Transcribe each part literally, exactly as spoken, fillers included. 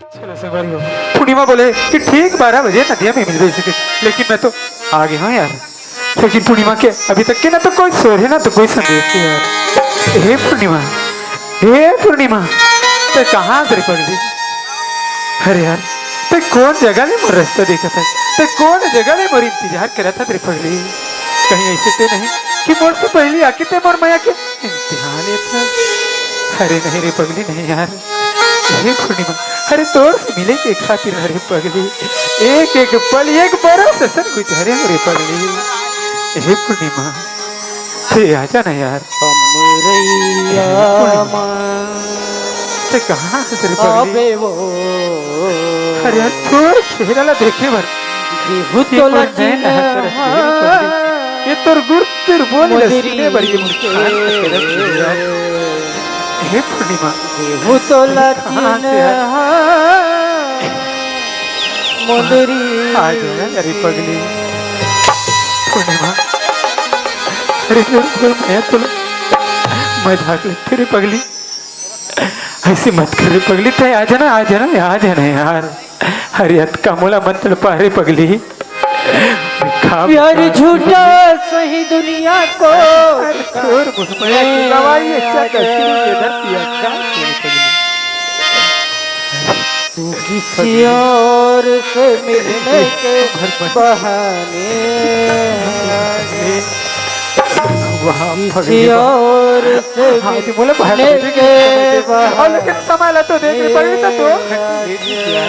चलो संगवारी हो, पूर्णिमा बोले कि ठीक बारह बजे नदिया में मिलबे सके, लेकिन मैं तो आ गया हूँ यार। लेकिन पूर्णिमा के अभी तक के ना तो कोई शोर है, ना तो कोई संदेश है यार। हे पूर्णिमा, हे पूर्णिमा, ते कहाँ हस रे पगली? अरे यार, ते कौन जगह ले मोर रास्ता देखत हस? ते कौन जगह ले मोर इंतजार करत हस रे पगली? कहीं ऐसे ते नहीं कि मोर से पहली आके ते मोर मया के इम्तिहान लेत हस? अरे नहीं रे पगली, नहीं यार। हे पूर्णिमा, अरे तोर से मिले के खातिर, अरे पगली, एक एक पल एक बरस असन गुजारे हँव रे पगली। हे पूर्णिमा, ते आजा ना यार। अमरैया पूर्णिमा। मा ते कहाँ हस रे पगली? अबे वो अरे यार, तोर चेहरा ला देखे बर गेहूं ये तो मोर लचिन नैन हा तरस गे रे पगली। ये तोर गुर तुर बोली ला सुने बर ये मुस्कान हा तरस गे यार। हे पूर्णिमा, गेहूं तो लचिन हा। मुंदरी आ जा ना यार पगली। पूर्णिमा, अरे तोर, तोर मया तो मजाक लगथे रे पगली। ऐसे मत कर रे पगली, ते आ जा ना, आ जा ना, आ जा ना यार। अरे अतका मोला मत तड़पा रे पगली। प्यार झूठा सही दुनिया को। अरे छोड़ मुझ मया की गवाही, ऐसा कैसी नहीं ये धरती है, क्या छोड़ पगली। तू किसी और से मिलने के बहाने, वहाँ किसी और से हाँ, जी, बोले, बाहर मिलने के बहाने। और लेकिन समय ला तो देख रही पगली, तो दो घंटे ले ली क्या?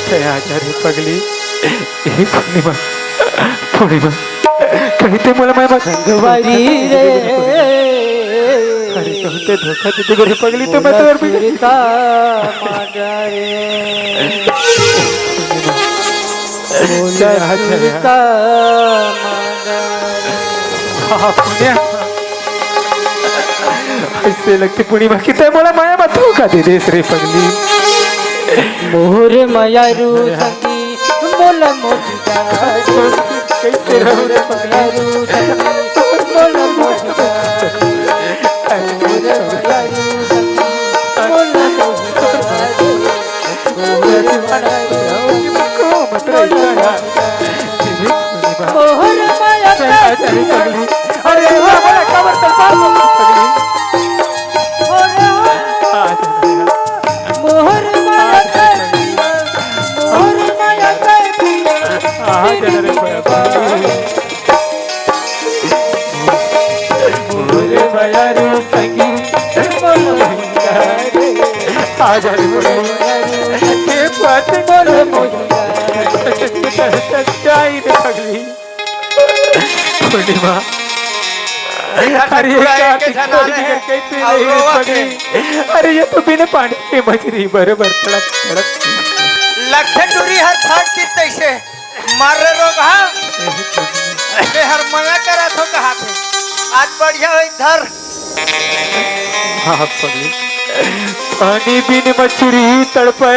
चला जा रे पगली। ए पूर्णिमा, पूर्णिमा, कहीं ते मोला मैं मत संगवारी रे। अरे, कहीं ते धोखा दे दे रे पगली, तो मैं तो और भी चुरता मांगा रे। बोला चुरता मांगा रे। बाप रे। ऐसे लगथे पूर्णिमा कि ते मोला मया मत धोखा दे देस रे पगली। मोर मयारू संगी मोला मोर कैसे रहूं रे पगली? मोर मयारू संगी मोला मोर मोर मयारू संगी मोला मोर मोहर माया अरे, अरे, पगली। अरे, अरे, बड़ा काबर तड़पा लो, पगली। आ जा, आ जा। मोहर माया मोहर माया आ जा रे, पगली। मोर बयारू संगी, आ जा रे, पगली। हे बात बोलो, सच्चाई रे, पगली। पूर्णिमा। अरे, ये का दिक्कत है, कैसे नहीं रे पगली? अरे, ये तो बिना पानी के मछली बरोबर तड़प, तड़प। लखे टूरी हर फाट की तैसे। मर रे रोगहा। ते हर मना करा थो कहा थे। आज बढ़िया होई धर। हाँ, पगली। पानी बिन मछरी तड़पे,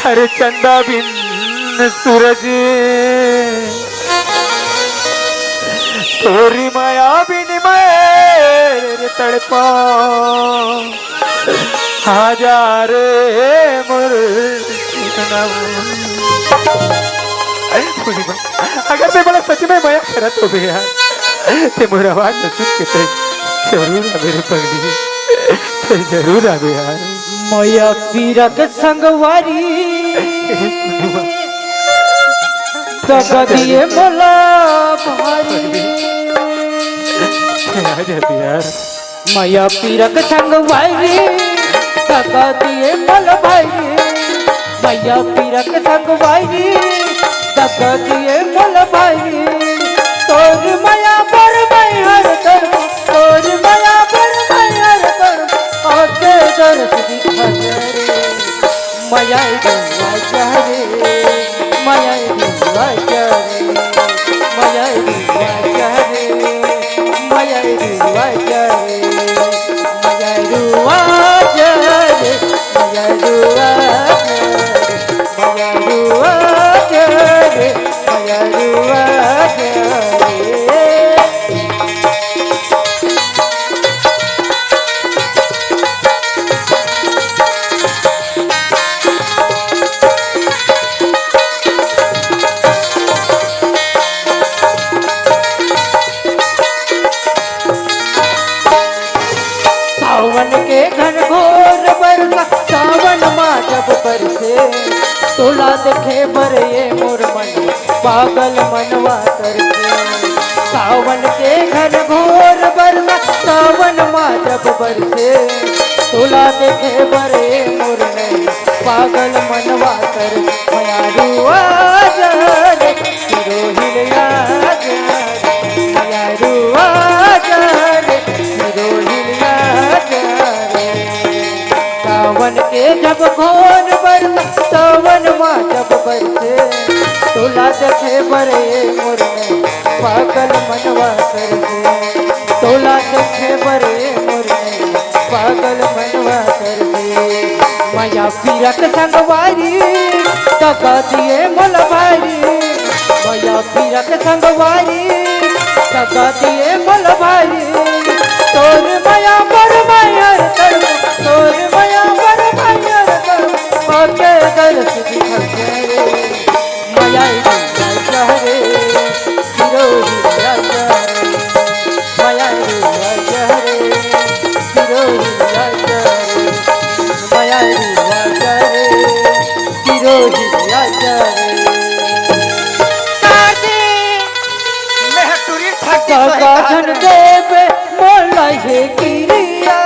अरे चंदा बिन सूरज, तोरी माया बिन मैं तड़पा। हजार मोर सनम। अगर ते मोला सच में मया करत होबे यार, ते मोर आवाज ल सुन के ते जरूर आबे रे पगली, ते जरूर आबे यार। मया पीरा के संगवारी, दगा दिए मोला भारी। आ जा यार। मया पीरा के संगवारी, दगा दिए मोला भारी। मया पीरा के संगवारी, दगा दिए मोला भारी। तोर मया बर मैं हर तोर, तोर मया बर मैं हर तोर, आके दर्द दिखा दे रे। मया दुआ जा रे, मया दुआ जा रे, मया दुआ जा रे, मया दुआ जा रे, मया दुआ जा रे, मया दुआ जा रे, मया दुआ जा रे, मया दुआ देखे बर ये मोर मन, पागल मनवा तरसे। सावन के घनघोर बरसा, सावन मा जब बरसे। तोला देखे बर ये मोर नैन, पागल मनवा तरसे। मयारू आजा रे, सिरोही ले आजा रे, मयारू आजा रे, सिरोही ले आजा रे। सावन के जब घोर बरसा, सावन मा जब बरसे। तोला देखे बर ये मोर नैन, पागल मनवा तरसे। तोला देखे बर ये मोर नैन, पागल मनवा तरसे। मया पीरक संगवारी, दगा दिए मोला भारी। मया पीरक संगवारी, दगा दिए मोला भारी। तोर मया बर मया तड़प, तोर मया बर मया तड़प, आके दरस दिखा दे रे। मया रे राजा रे, सिरोही राजा रे। मया रे राजा रे, सिरोही राजा रे। मया रे राजा रे, सिरोही राजा रे। मेहटुरी ठग के सही कहा कहा धन रे। देवे मोला हे किरिया।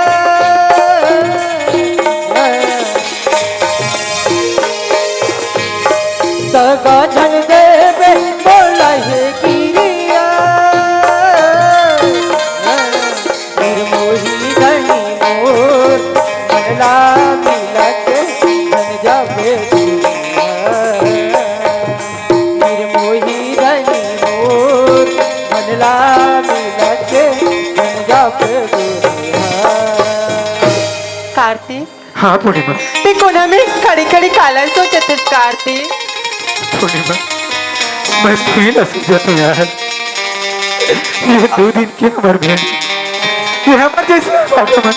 दगा झन देबे मोला हे किरिया। निर्मोही धनी मोर, मन ला मिला के झन जाबे दूरिहा। निर्मोही धनी मोर, मन ला मिला के झन जाबे दूरिहा। कार्तिक, हाँ पूर्णिमा। ते कोना में खड़ी खड़ी काला सोचत हस कार्तिक? पूर्णिमा, मैं तुही ला सोचत हूँ यार। ये दो दिन के हमर भेंट, ये हमर जैसे बाबा मन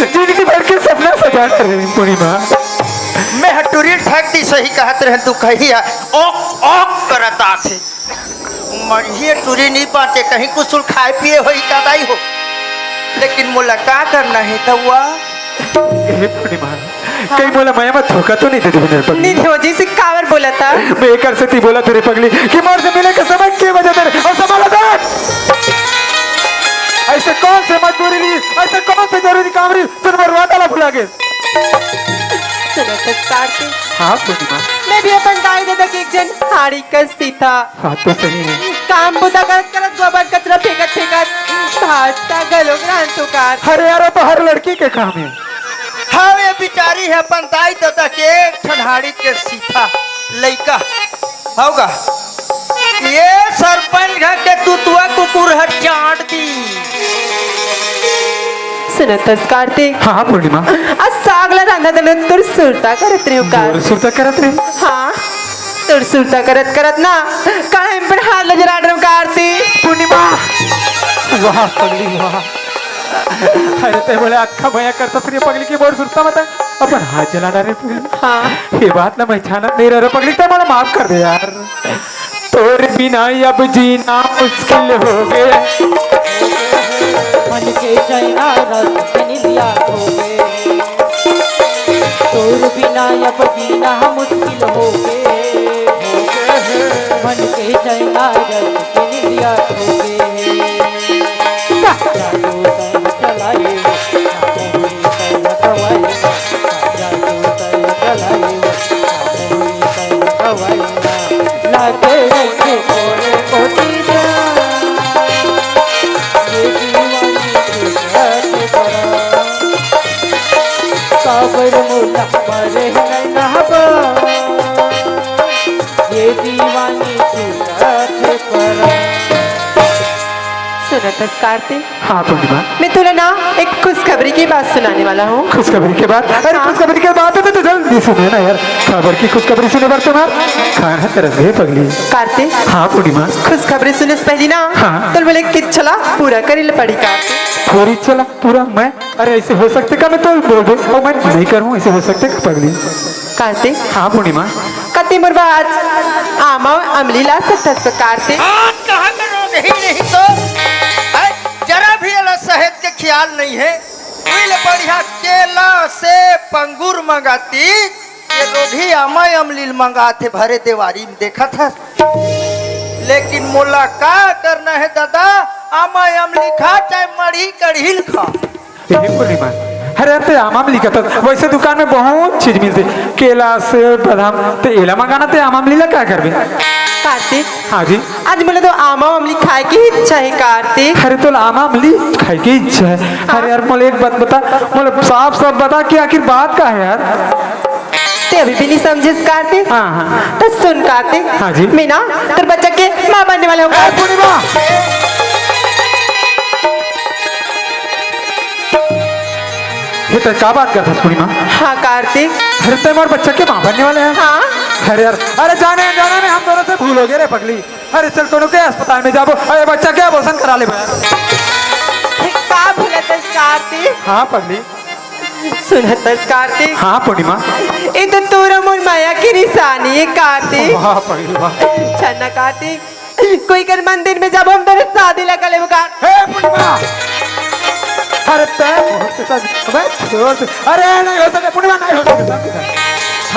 जिंदगी भर के सपना सजा रहे हैं पूर्णिमा। मैं हटूरी ठग दी सही कहत रहे तू कही है, ओक ओक करत आथे। मरिये टूरी नहीं पाते, कहीं कुछ खाए पिए होई का दाई हो, लेकिन मोला का करना है तउआ? हे पूर्णिमा, कहीं मोला मया मत धोखा तो नहीं दे देबे मेरे पगली? नहीं हो जी, से काबर बोला था? मैं एकर सेती बोला थे रे पगली कि मोर से मिले के समय के बजे दे और संभाला दे। ऐसे कौन से मजबूरी ली, ऐसे कौन से जरूरी काम ली, तू मोर वादा ला भुला गे। सुनो तो कार्तिक। हाँ पूर्णिमा। मैं भी अपन दाई ददा के एक झन हाड़ी कस सीथा। बात तो सही है। काम बुता करत करत, गोबर कचरा फेंकत फेंकत, भात का घलो ग्रान सुकार। अरे यार, वो तो हर लड़की के काम है। हाँ, ये बिचारी है अपन दाई ददा के एक ठन हाड़ी के सीथा लइका। होगा। ये सरपंच घर के तुतुआ कुकुर हर चाट दी। सुनत हस कार्तिक? हाँ, हाँ, पूर्णिमा। आज साग ला रांधा देने तोर सुरता करत रहे हो का? तोर सुरता करत रहे? हाँ, तोर सुरता करत करत ना, कढ़ाई में पर हाथ ला जरा डरम का आरती। पूर्णिमा, वाह पगली वाह। अरे ते बोले अक्खा मया करता फिर ये पगली की मोर सुरता मत अपन हाथ जला डारे पगली। हाँ। ये बात ना मैं छानत नहीं रह रहा पगली, ते बोले माफ कर दे यार। तोर बिना अब जीना मुश्किल हो गया। मन के चैना रस के निंदिया खो गे। तोर बिना अब जीना मुश्किल हो गे। मन के चैना रस के निंदिया खो गे। जादू तन चलाए, जादू तन चलाए। काबर मोला मरे नैना बा, ये दीवानी छूटत हे परा। सुनत हस कार्तिक? हाँ पूर्णिमा। मैं तोला ना एक खुशखबरी की बात सुनाने वाला हूँ। खुशखबरी के बात? अरे हाँ। खुशखबरी के बात है तो जल्दी सुने ना यार। काबर की खुशखबरी सुने बर तुम्हार कान है तरस गए पगली। कार्तिक। हाँ पूर्णिमा। खुशखबरी सुने से पहली ना हाँ। तो बोले कि चला पूरा करी ले पड़ी कार्तिक। पूरी चला पूरा मैं? अरे ऐसे हो सकते का मैं तो बोल दे और मैं नहीं करूँ, ऐसे हो सकते का पगली? कार्तिक। हाँ पूर्णिमा। कति मोर बर आज आमा अमली ला सकथस का कार्तिक? आज कहाँ का रोग ही नहीं तो, ऐ, जरा भी एला सेहत के ख्याल नहीं है। उइल बढ़िया केला, सेब, अंगूर मंगाती, रोगही आमा अमली ल मंगाथे भरे देवारी म, देखत हस। लेकिन मोला का करना हे दादा, आमा अमली खा चाहे मड़ही कड़ही ल खा। ए पूर्णिमा, अरे यार, ते आमा अमली कहत हस, वैसे दुकान में बहुत चीज मिलथे, केला, सेब, बादाम, ते एला मंगाना, ते आमा अमली ला का करबे? कार्तिक, हाँ जी। आज मोला तो आमा अमली खाए के इच्छा हे कार्तिक। अरे तोला आमा अमली खाए के इच्छा हे? हाँ। अरे यार, मोला एक बात बता, मोला साफ साफ बता कि आखिर बात का हे यार? ते अभी भी नहीं समझिस कार्तिक? हाँ, हाँ। तो सुन कार्तिक, हाँ जी। मैं ना तोर बच्चा के माँ बनने वाला हूँ। ए, पूर्णिमा! ये तो का बात करत हस पूर्णिमा? हाँ कार्तिक। अरे ते मोर बच्चा के माँ बनने वाले हे? हाँ। अरे यार, अरे जाने अनजाने में हम दोनों से भूल हो गे रे पगली। अरे चल कोनो के अस्पताल में जाबो, अरे बच्चा के abortion करा लेबो। का भूलत हस कार्तिक? हाँ पगली। सुनत हस कार्तिक? हाँ पूर्णिमा। ये तो तोर मोर मया के निशानी हे कार्तिक। वाह पगली वाह। चल ना कार्तिक, कोई कर मंदिर में जाबो, हम दोनों शादी ला कर लेबो का? हे पूर्णिमा! अरे तय बहुत से शादी, अबे छोड़ दे। अरे नहीं हो सके पूर्णिमा, नहीं हो सके, समझ गए?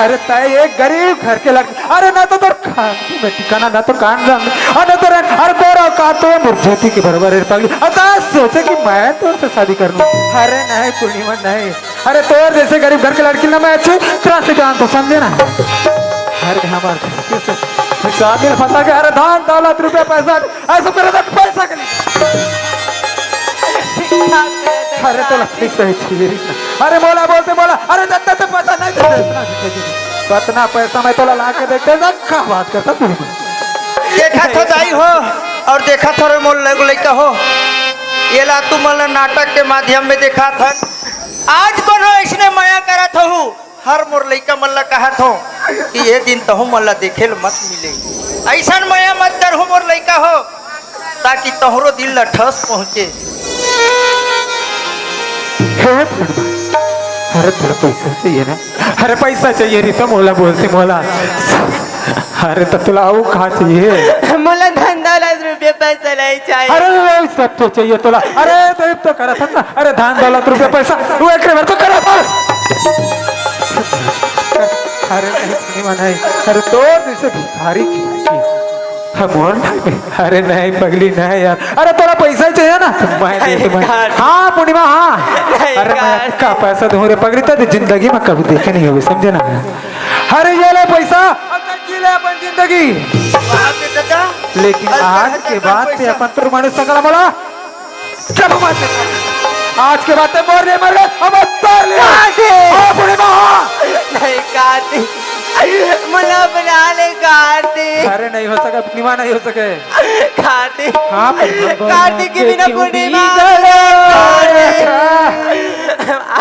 अरे तय एक गरीब घर के लड़की, अरे ना तो तोर खानदान में ठिकाना, ना तो कान जान, अरे ना तो रहन, अरे तोर औकात तो मोर जूती के बराबर हे पगली। अरे तय सोचे कि मैं तोर से शादी कर लूं। अरे नहीं पूर्णिमा नहीं, अरे तोर जैसे गरीब घर के लड़की ना मैं अच्छी तरह से जानता हूँ, समझे ना? अरे हमारे घर के से शादी में फंसा के, अरे धन दौलत रुपया पैसा, ऐसा मेरा तो पैसा के लिए। अरे तो लगती सही चीज। अरे मोला बोलते मोला, अरे जब तक पैसा नहीं देते, इतना नहीं देते। इतना पैसा मैं तोला ला के देखते ना, का बात करता तू? देखा तो दाई हो, और देखा तो रे मोर लग लइका हो, ये ला तू मन ला नाटक के माध्यम में देखा था। आज कोनो ऐसने मया करत हूँ, हर मोर लइका मन ला कहत हूँ कि ये दिन तहु मन ला देखे ल मत मिले। ऐसन मया मत करहु मोर लइका हो, ताकि तोहरो दिल ला ठस पहुँचे। हे भगवान, अरे तोला पैसा चाहिए ना? अरे पैसा चाहिए रे तो मोला बोलते मोला। अरे तो तोला अउ का चाहिए? मोला धन दौलत रुपया पैसा नहीं चाहिए। अरे वो सब तो चाहिए तोला। अरे तो, तो करत हस ना। अरे धन दौलत रुपया पैसा, वो एक बार तो करत हस। अरे नहीं, नहीं, नहीं। अरे तोर जैसे भिखारी की, की। हम और नहीं, अरे नहीं पगली नहीं यार, अरे तोला पैसा ही चाहिए ना, मैं दे दूं, मैं। हाँ पूर्णिमा हाँ। अरे मैं का पैसा दूं रे पगली, तो जिंदगी में कभी देखे नहीं होगे, समझे ना? अरे ये ले पैसा, अब तक जी ले अपन जिंदगी। लेकिन आज के बाद से अपन तोर मानुष सकला बोला। जब मत आज के बाद ते मोर ले मर गए, अब तोर ले। काटे। ओ बूढ़ी माँ। नहीं काटे। मोला बना ले काटे। अरे नहीं हो सके, पूर्णिमा नहीं हो सके। काटे। हाँ, काटे के बिना पूर्णिमा। काटे।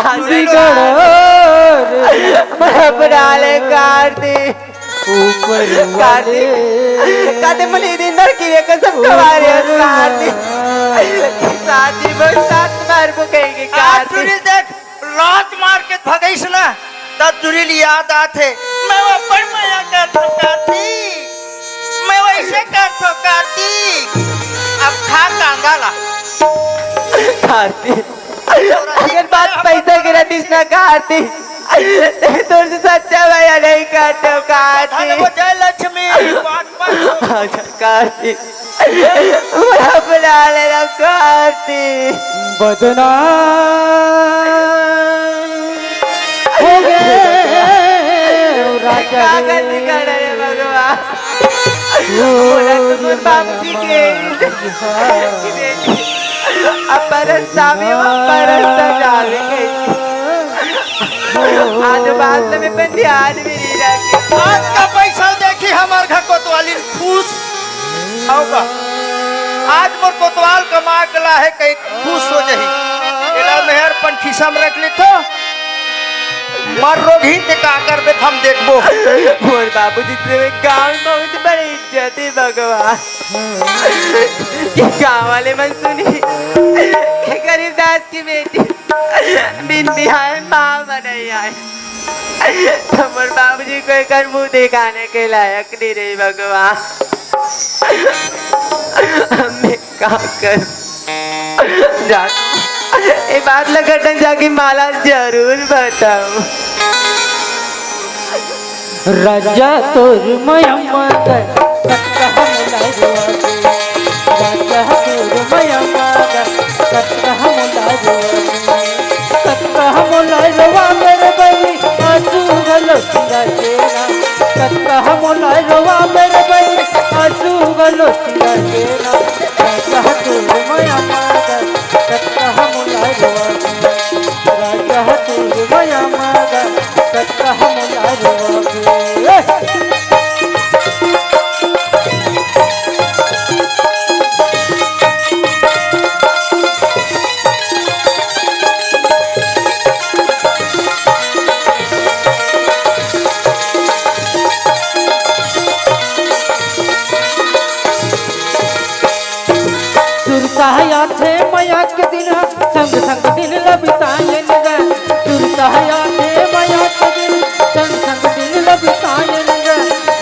आज काटे। मोला बना ले काटे। ऊपर वाले। काटे। काटे मोला ये दिन धर के ये कसम खवा रहे हैं, काटे। साथी बोल, साथ मार को कहेंगे, आज काटे। चुड़ैल देख, लात मार के भगईस ना, तब चुड़ैल याद आथे। मैं वो अपन मया करथो काटे। मैं वैसे करथो काटे। अब खा कांदा ला। काटे। अगर बात पैसा के रहती ना काटे। तोर से सच्चा मया नहीं काटो काटे। धन वो जय लक्ष्मी, बात अच्छा, काटे। मोला बुला लेना, काटे। बदनाम हो गए राजा का गलती कर रहे भगवान? बोला तुम बाबूजी के। अपर स्वामी, अपर सजा दे। आज बात में अपन ध्यान भी नहीं रखे। आज का पैसा देखी हमार घर कोतवाली खुश होगा। आज मोर कोतवाल कमा के ला हे, कहीं खुश हो जाही। एला मेहर अपन खिसा में रख लेथो। मर रोगही ते का करबे, हम देखबो। मोर बाबूजी ते गांव में बहुत बड़ी इज्जत हे भगवान। कि गांव वाले मन सुनी कि गरीब दास की बेटी बिन बिहाए माँ बनई आए। तो मोर बाबूजी को एकर मुंह दिखाने के लायक नहीं रही भगवान। मैं का कर जा, ये बात ला गड्ढन जाके माला जरूर बताऊं। राजा तोर मया मांगत, कतका हम लाजवा दे। राजा तोर मया मांगत, कतका हम लाजवा दे। कतका हम लाजवा मेरे बई, आंसू घलो सिरा तेरा। कतका हम लाजवा मेरे बई, आंसू घलो सिरा तेरा। राजा तोर मया मांगत, कतका हम लाजवा दे। राजा तोर मया मांगत, कतका हम लाजवा दे। सुरता आथे मया के दिन ह, संग संग दिन ल बिताएन ग। सुरता आथे मया के दिन, संग संग दिन ल बिताएन ग।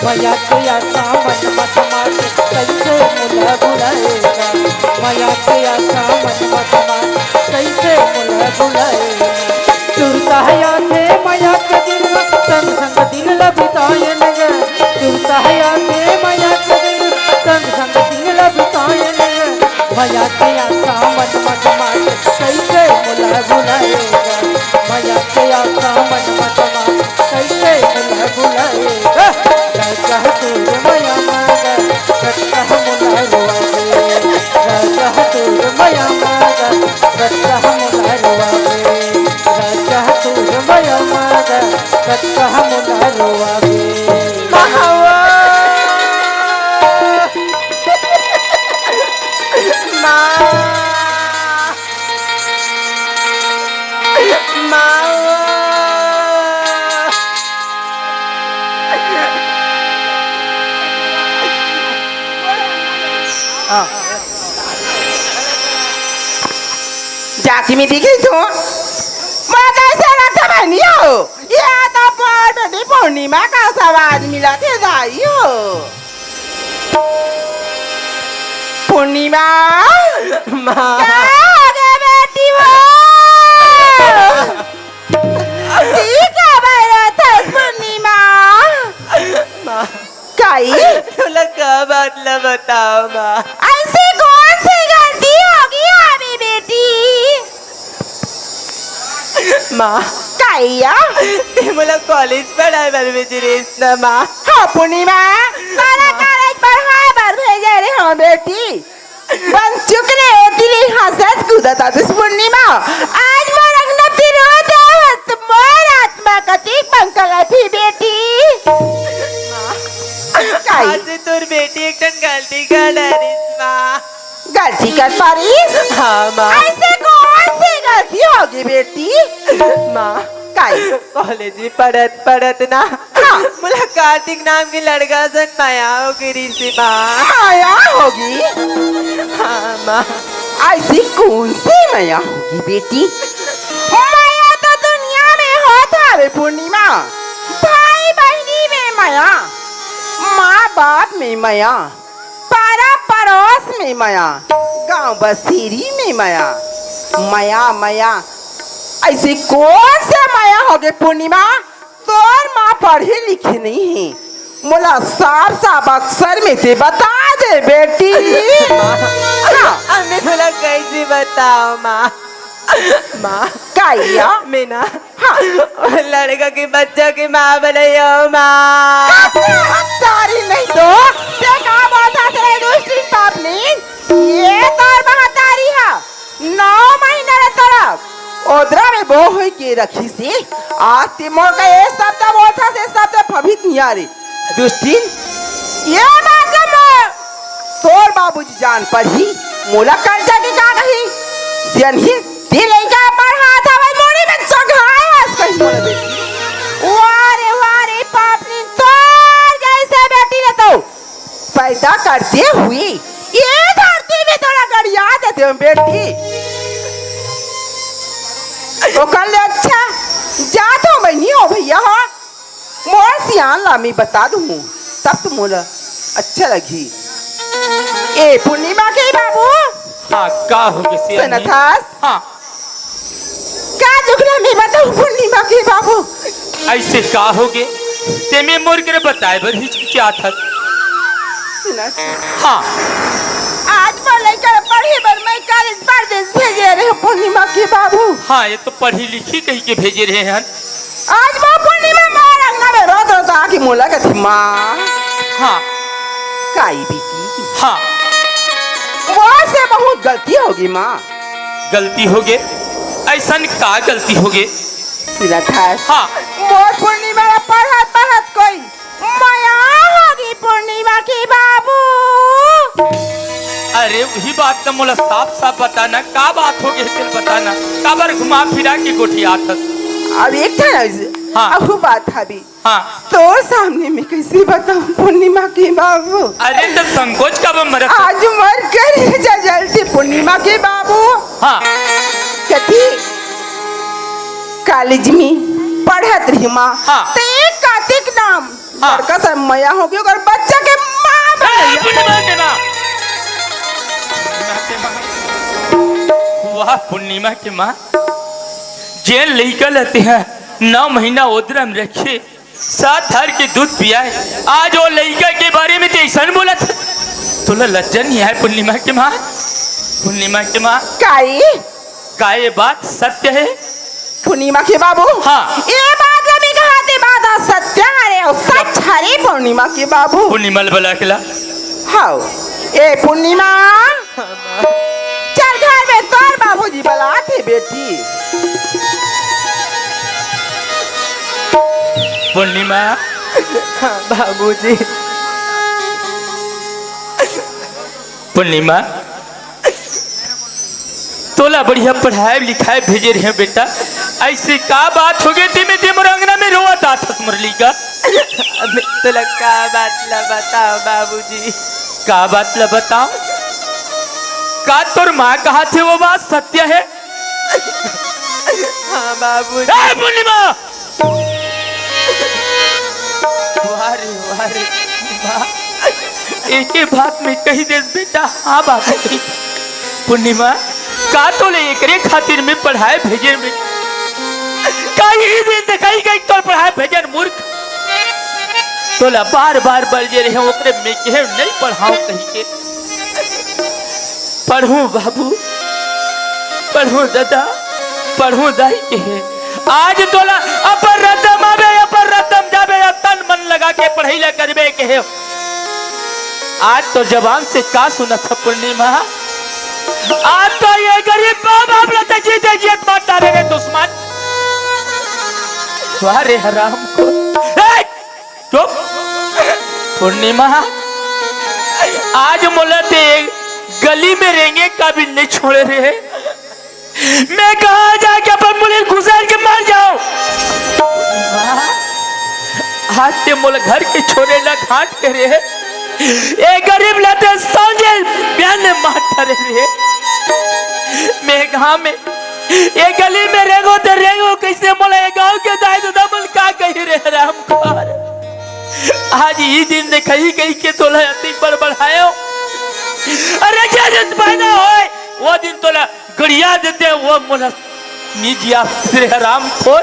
मया के आसा मन मत मार, कइसे मोला भुलाएगा। मया के आसा मन मत मार, कइसे मोला भुलाएगा। सुरता आथे मया के दिन, संग संग दिन ल बिताएन ग। सुरता आथे मया के दिन, संग संग दिन ल बिताएन ग। मया के आसा मन मत मार, कइसे मोला भुलाएगा। मया के आसा मन मत मार, कइसे मोला भुलाएगा। राजा तोर मया मांगत, कतका हम लाजवा दे। राजा तोर मया मांगत, कतका हम लाजवा दे। राजा तोर मया मांगत, कतका हम लाजवा दे। माँ। माँ। माँ। हाँ। जाके मैं देखी तो, मैं कैसे रखा बनी हो? ये तो पर बेटी पूर्णिमा का सवाल मिला थे दाई हो। पूर्णिमा। माँ। का हो गया बेटी वो? ठीक है, भाई, रात है पूर्णिमा। माँ। काई? तोला का बात ला बताओ, माँ? ऐसे कौन सी गलती होगी हमारी बेटी? माँ। काई या? ते मोला कॉलेज पढ़ाए बर भेजे रहिस ना, माँ। हाँ, पूर्णिमा, तारा कॉलेज पढ़ाए बर भेजे रहे हो, बेटी। बन चुक रे, ओती ले हंसत कूदत आतिस पूर्णिमा। आज मोर अंगना पिरो जावत, मोर आत्मा कतिक पंखा गथी बेटी। काई? आज तोर बेटी एक ठन गलती कर डरिस, माँ। गलती कर पारिस? हाँ, माँ। ऐसे कौन सी गलती होगी बेटी? माँ। काई? कॉलेज में पढ़त पढ़त ना, हाँ। मोला कार्तिक नाम के लड़का संग मया हो गे रिहिस, माँ। मया होगी? हाँ, माँ। ऐसी कौन सी मया होगी बेटी? मया तो दुनिया में होत हवे पूर्णिमा, भाई बहिनी में मया, माँ बाप में मया, पारा पड़ोस में मया, गांव बसेरी में मया। मया, मया, ऐसे कौन से मया होगे पूर्णिमा? तोर माँ पढ़े लिखे नहीं है, मोला साफ साफ अक्षर में ते बता दे बेटी। हाँ। अब मैं तोला कैसे बताओ, माँ? माँ। काई या? मैं ना, हाँ। वो लड़का के बच्चा के माँ बनइया हो, माँ। तारी नहीं तो, ते का बोलथस रे दुष्टिन पापनी? ये तोर महतारी हा, नौ महीना ले तोला ओदरा में बो होई के रखिस हे, आज ते मोर का ये शब्द बोलथस, ये शब्द फबित निया रे। दुष्टिन, ये बात ला मोर तोर बाबूजी जान परही, मोला करजा के का कही? सियनही, ते लइका पढ़ात हवय, मोरे में चघाए हस कही मोला बेटी। वाह रे, वाह रे, पापनी, तोर जैसे बेटी ने तो पैदा करते हुए ये धरती में तोला गड़िया देते हो बेटी। ओकर ले अच्छा जा तो मैं नहीं हो भैया हो। मोर सियान ला मैं बता दूँ, तब तो मोला अच्छा लगही। ए पूर्णिमा के बाबू। हाँ, का हो गे सियान? सुनत हस? हाँ। का दुख ला मैं बताऊँ पूर्णिमा के बाबू? ऐसे का हो गे? तेमे मोर करा बताए बर हिचकिचात हस। सुना, सुना। हाँ। आज मोर लइका ला पढ़े बर मैं कॉलेज परदेस भेजे रहे पूर्णिमा के बाबू। हाँ, ये तो पढ़ी लिखी कहिके भेजे रहे हन। आज वो पूर्णिमा मोर अंगना में रोत रोत आके मोला कथे, "माँ।" हाँ। "काई बेटी?" हाँ। "वो से बहुत गलती होगे माँ।" "गलती होगे? अइसन का गलती होगे?" सुनत हस? हाँ। मोर पूर्णिमा ला पढ़त पढ़त कोई मया होगे पूर्णिमा के बाबू। अरे, वही बात तो मोला साफ साफ बताना, का बात होगे, चल बताना, काबर घुमा फिरा के गोठियात हस? अब एक ठन अइसे, हाँ। अहू बात हवे। हाँ। तोर सामने में कइसे बताऊं पूर्णिमा के बाबू? अरे, तो संकोच काबर मरत हस? आज मोर करेजा जलथे पूर्णिमा के बाबू। हाँ। कथी? कॉलेज में पढ़त रही माँ। हाँ। तो एक कातिक नाम हाँ। लड़का से मया होगे, ओकर बच्चा के माँ ए, बनइया। पूर्णिमा के माँ। वाह, पूर्णिमा के माँ। जेन लइका ला तें हा नौ महीना ओदरा में रखे, साथ धर के दूध पियाए, आज वो लइका के बारे में तें अइसन बोलत हस? तोला लज्जा नइ आय पूर्णिमा के माँ? पूर्णिमा के माँ। काई? का ये बात सत्य हे? पूर्णिमा के बाबू। हाँ। ये बात ला मैं कहत हँव, ये बात ह सत्य हरे अउ सच हरे पूर्णिमा के बाबू। पूर्णिमा ल बला के ला। हाँ। ए पूर्णिमा, चल घर में, तोर बाबूजी बलात हे बेटी। पूर्णिमा। हाँ, बाबूजी। पूर्णिमा, तोला बढ़िया पढ़ाए लिखाए भेजे रहेंव बेटा, अइसे का बात होगे तेमे तें मोर अंगना में रोवत आथस मोर लइका? अबे तोला का बात ला बताओं बाबूजी? का बात ला बताओं? का तोर माँ कहत हे वो बात सत्य हे? हाँ बाबूजी। ए पूर्णिमा! वाह रे, वाह रे, वाह। एके बात में कहि देस बेटा, हाँ बाबू। पूर्णिमा, का तोला एकरे खातिर में पढ़ाए भेजेन में? का इही दिन देखही गई तोला पढ़ाए भेजेन मूर्ख? तोला बार बार बले रहेंव ओकरे में कहेंव नइ पढ़ावंव कहिके। पढ़हूँ बाबू, पढ़हूँ दादा, पढ़हूँ दाई कहे। आज तोला अपन रद्दा म आबे, अपन रद्दा म जाबे, या तन मन लगा के पढ़ई ला करबे कहे। आज तोर जबान से का सुनत हँव पूर्णिमा? आज तो ये गरीब माँ बाप ला तो जीते जियत मार डारे रे दुश्मन। वाह रे हराम को। ए! चुप। पूर्णिमा, आज मोला तें गली में रेंगे काबिल नइ छोड़े रे। मैं कहाँ जाके अपन मुड़ी घुसेर के मर जावंव? आज तें मोला घर के छोरे ला घाट के रे। ए गरीब ला तें सांझे बिहान मार डारे रे। मैं गाँव में ए गली में रेंगों त रेंगों कइसे, मोला ए गाँव के दाई ददा मन का कही रे हरामखोर। आज ई दिन देखही कहिके तोला अतिक बड़बड़ाएंव। अरे जे दिन पैदा होय, वो दिन तोला गड़िया देतेंव, वो मोला मिल जाय रे हरामखोर।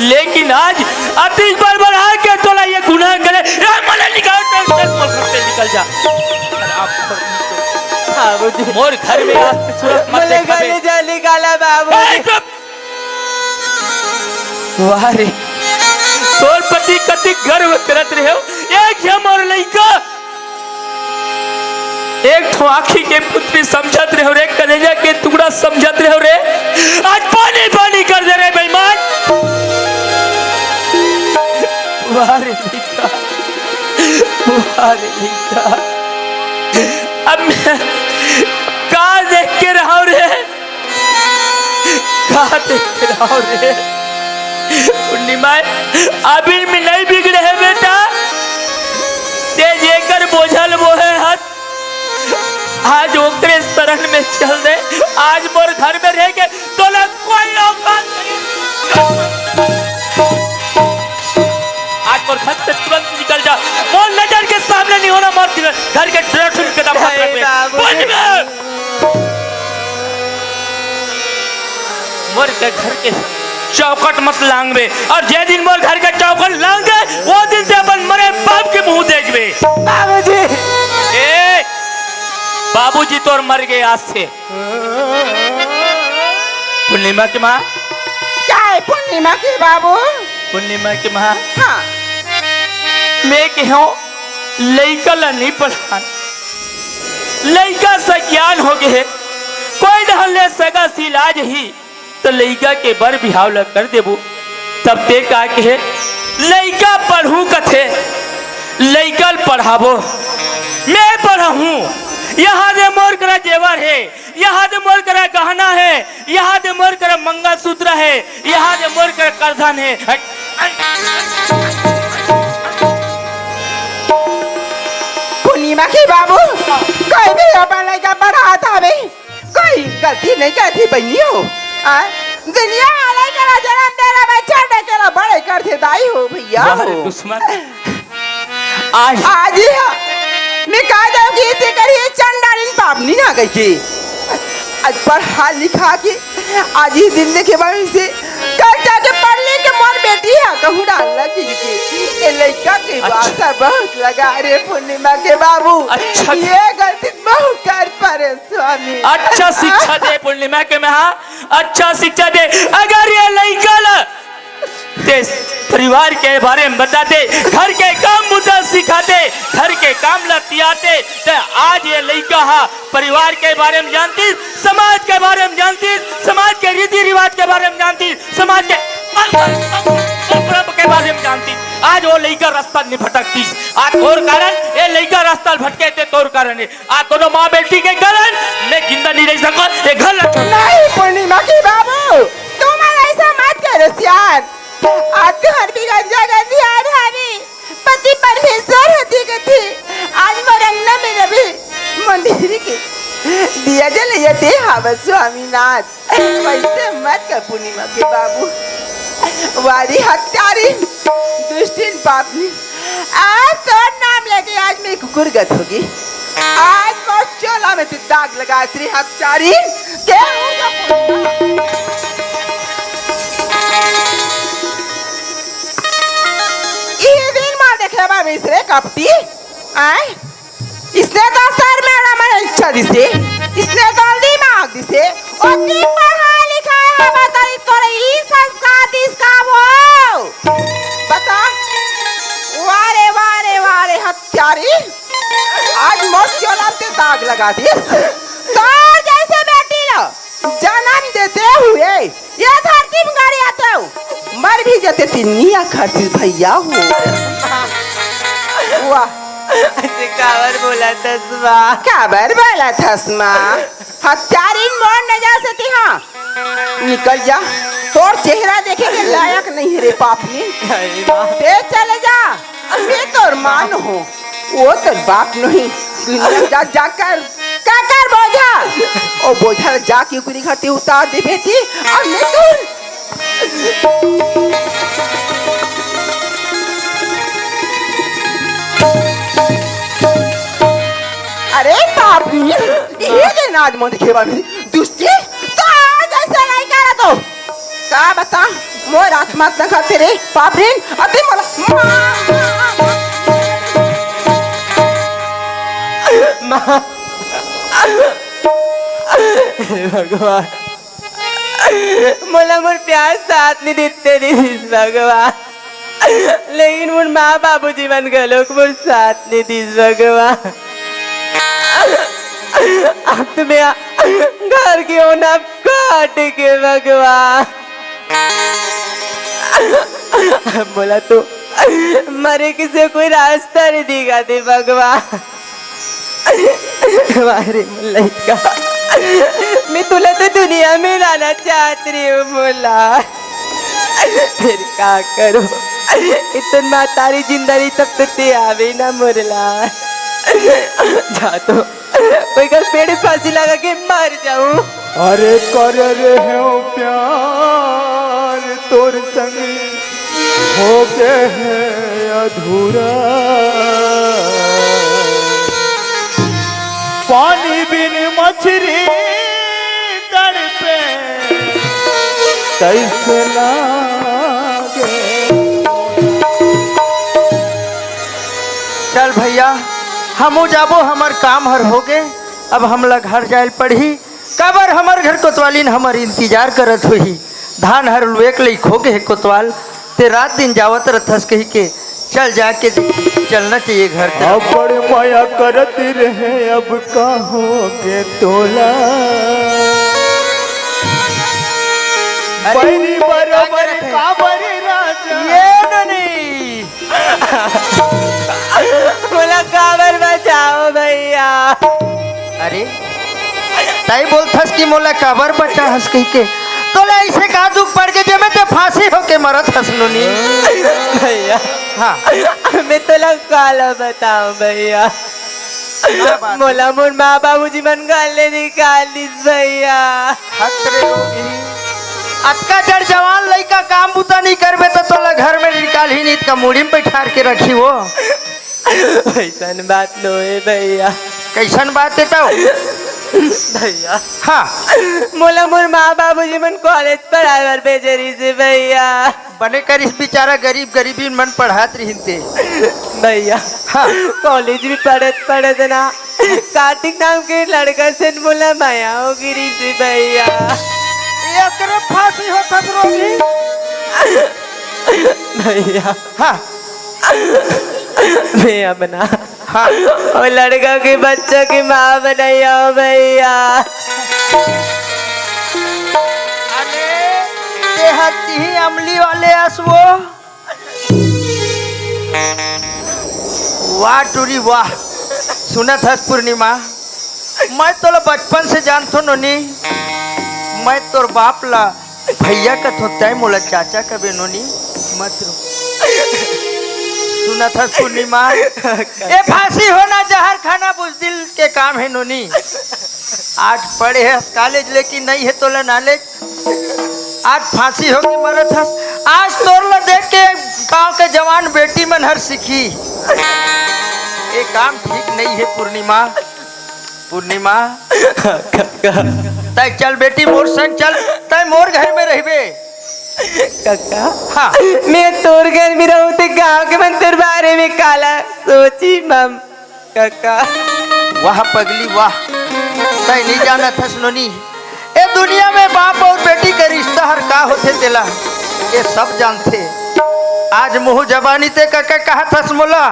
लेकिन आज अतिक बड़बड़ा के तोला ये गुनाह करे, ए, मोला निकाल, चल, चल, मोर घर से निकल जा। हरामखोर। बाबूजी। मोर घर में आज से सूरत मत मोला देखाबे। घर ले जा निकाला बाबूजी। ए, चुप। वाह रे, तोर पति कतिक गर्व करत रहेंव, एक झन मोर लइका, एक ठो आँखी के पुतरी समझत रहेंव रे, करेजा के टुकड़ा समझत रहेंव रे, आज पानी पानी कर दे रे बेईमान। वाह रे लइका, वाह रे लइका, अब मैं का देख के रहंव रे? का देख के रहंव रे? पूर्णिमा, अभी में नइ बिगड़े हे बेटा, तें जेकर बोझल बोहे हस, आज ओकरे शरण में चल दे। आज मोर घर में रह के तोला कोई औकात नहीं। आज मोर घर से तुरंत निकल जा, मोर नजर के सामने नहीं होना, मोर घर के डर सुन के दम हाथ रख दे। बाबू। पूर्णिमा! मोर के घर के चौखट मत लांगबे, अउ जे दिन मोर घर के चौखट लांगबे, ओ दिन ते अपन मरे बाप के मुंह देखबे। बाबूजी। ए, बाबूजी तोर मर गे आज से। पूर्णिमा के माँ। काय पूर्णिमा के बाबू? पूर्णिमा के माँ। हाँ। मैं केहेंव, लइका ला नइ पढ़ान, लइका सगियान हो गे हे, कोई ढंग ले सगा सिला जही, त लइका के बर बिहाव ल कर देबो। तब ते का कहे, लइका पढ़हूं कथे, लइका ल पढ़ाबो, मैं पढ़हूं, इहां दे मोर करा जेवर हे, इहां दे मोर करा गहना हे, इहां दे मोर करा मंगलसूत्र हे, इहां दे मोर करा करधन हे। हट। पूर्णिमा के बाबू, कोई भी अपन लइका पढ़ात हवे, कोई गलती नइ करथे बहिनी हो। आ, दुनिया वाले करा जनम देला बच्चा डकेला बड़े करथे दाई हो भइया वाह रे हो। दुश्मन। आज आज ही हा, मैं का जाऊंगी इसे करिए चंडालिन पापनी ना गई के। आज पढ़ा लिखा के आज ही दिन देखे बाबू से कल जाके पढ़ ले के मोर बेटी हा कहूं डाल लगी के। ये लइका के अच्छा। बासा बहुत लगा रे पूर्णिमा के बाबू। अच्छा। ये गलती बहुत कर परे स्वामी। अच्छा शिक्षा दे पूर्णिमा के मैं, हाँ, अच्छा शिक्षा दे। अगर ये लइका ला ते परिवार के बारे में बताते, घर के काम बुता सिखाते, घर के काम ला तियाते, त आज ये लइका हा परिवार के बारे में जानती, समाज के बारे में जानती, समाज के रीति रिवाज के बारे में जानती, समाज के परंपरा के बारे में जानती। आज वो लइका रास्ता नहीं भटकती। आज तोर कारण ये लइका रास्ता भटके ते तोर कारण है। आज कोनो माँ बेटी के कारण मैं जिंदा नहीं रह सको, ये घर लग नहीं पूर्णिमा के बाबू, तुम ऐसा मत करो यार। आज तो हर भी गंजा गंदी आ रहा है। पति परमेश्वर होती कथी, आज मोर अंगना में रवि मंदिर के दिया जलैया दे हावत स्वामीनाथ। वैसे मत कर पूर्णिमा के बाबू, वारी हत्यारी, दुष्टिन पापनी। आज तोर नाम लेके आज मैं कुकुर गत होगी। आज मोर चोला में तू दाग लगा तेरी हत्यारी। के ये दिन मार देखे बा मिसरे कपटी। आय, इसने तो सर में आना मन इच्छा दिसे, इसने तो दिमाग दिसे, ओतनी पढ़ा लिखा है, बताई तोरे ई संस्कार दिस का वो? बता। वाह रे, वाह रे, वाह रे, हत्यारी। आज मोर चोला ते दाग लगा दिस। तो जैसे बेटी लो, जन्म देते हुए ये धरती में गाड़ी आते हो, मर भी जाते तिन्नी अखर से भैया हो। वाह। अइसे काबर बोलत हस माँ? काबर बोलत हस माँ? हत्यारिन मोर नजर से तिहा निकल जा, तोर चेहरा देखे के लायक नहीं है रे पापनी। अरे माँ। ते चले जा, मैं तोर माँ नोहूं, वो तोर बाप नहीं। तू जा, जाकर काकर बोझा, ओ बोझा ला जाके ओकरी घर ते उतार दे बेटी। अब मैं तोर अरे बाप रे, ये दे नाज मन खेवा में दुष्टी, तो आज ऐसा नहीं करा तो। का बता, मोर आत्मा तक तेरे पाप रे, अति मोला माँ। हे भगवान, मोला मोर प्यार साथ नहीं देते रिहिस भगवान, लेकिन मोर माँ बाबूजी मन घलोक मोर साथ नहीं दिस भगवान। अब तो मेरा घर के होना काट के भगवान, अब मोला तो मरे के से कोई रास्ता नहीं दिखा दे भगवान। वाह रे मोर लइका, मैं तुला तो दुनिया में लाना चाहत रही हूँ मोला। फेर का करो, इतन महतारी जिंदा रही तब तो ते आवे ना मोर ला। जा तो कोई का पेड़ फांसी लगा के मर जाऊं। अरे कर रहे हो प्यार तोर संग हो गए है अधूरा। पानी बिन मछली तड़पे, कइसे लागे? चल भइया, हमू जाबो, हमर काम हर होगे, अब हमला घर जाए ल पड़ही। काबर हमर घर कोतवालिन हमर इंतजार करत होही। धान हर लुएक लइक होगे हे कोतवाल, ते रात दिन जावत रथस कहिके चल जाके चलना चाहिए घर तरफ। अब बड़ मया करत रहे, अब का होगे तोला? अरे, बैरी बरोबर का करत हे? काबर राजा? ये नोनी। मोला काबर बचाओ भइया। अरे, तई बोलथस कि मोला काबर बचाहस कहिके। तोला अइसे का दुख पड़ गे जेमे ते फांसी होके मरत हस नोनी? भइया। हाँ। मैं तोला काला बताओ भइया। का बात हे? मोला मोर माँ बाबूजी मन घर ले निकाल दिस भइया। हत रे लोग ही। अतका जड़ जवान लइका काम बुता नहीं करबे त तोला घर में निकाल ही नहीं, त का मुड़ी में बैठार के रखी वो। अइसन बात नोहे भइया। कइसन बात हे तउ? भइया। हाँ। मोला मोर माँ बाबूजी मन कॉलेज पढ़ाए बर भेजे रहिस हे भइया। बने करिस बेचारा, गरीब गरीबी मन पढ़ात रहिन ते। भइया। हाँ। कॉलेज में पढ़त पढ़त ना कार्तिक नाम के लड़का से मोला मया हो गिरिस हे भइया। एकरे फांसी होत हस रोगी। भइया। हाँ। मैं अब ना हाँ। वो लड़का के बच्चा के माँ बनइया हो भइया। अरे, ते हर तिही अमली वाले अस वो। वाह टूरी वाह। सुनत हस पूर्णिमा, मैं तोला बचपन से जानथो नोनी। मैं तोर बाप ला भइया कथों, तैं मोला चाचा कबे नोनी, मत रो। सुनत हस पूर्णिमा, ए फांसी होना, जहर खाना बुजदिल के काम हे नोनी। आज पढ़े हस कॉलेज, लेकिन नहीं हे तोला नॉलेज। आज फांसी होके मरत हस। आज तोर ला देख के गांव के जवान बेटी मन हर सीखी। ए काम ठीक नहीं हे पूर्णिमा। पूर्णिमा, काका। तै चल बेटी, मोर संग चल, तै मोर घर में रहिबे। काका, हाँ। मैं तोर घर में रहूं, ते गांव के मन तोर बारे में काला सोची मम, काका। वाह पगली, वाह। तै नहीं जानत हस नोनी, ए दुनिया में बाप और बेटी के रिश्ता हर का होथे तेला, ये सब जानथे। आज मुंह जबानी ते काका कहत हस मोला,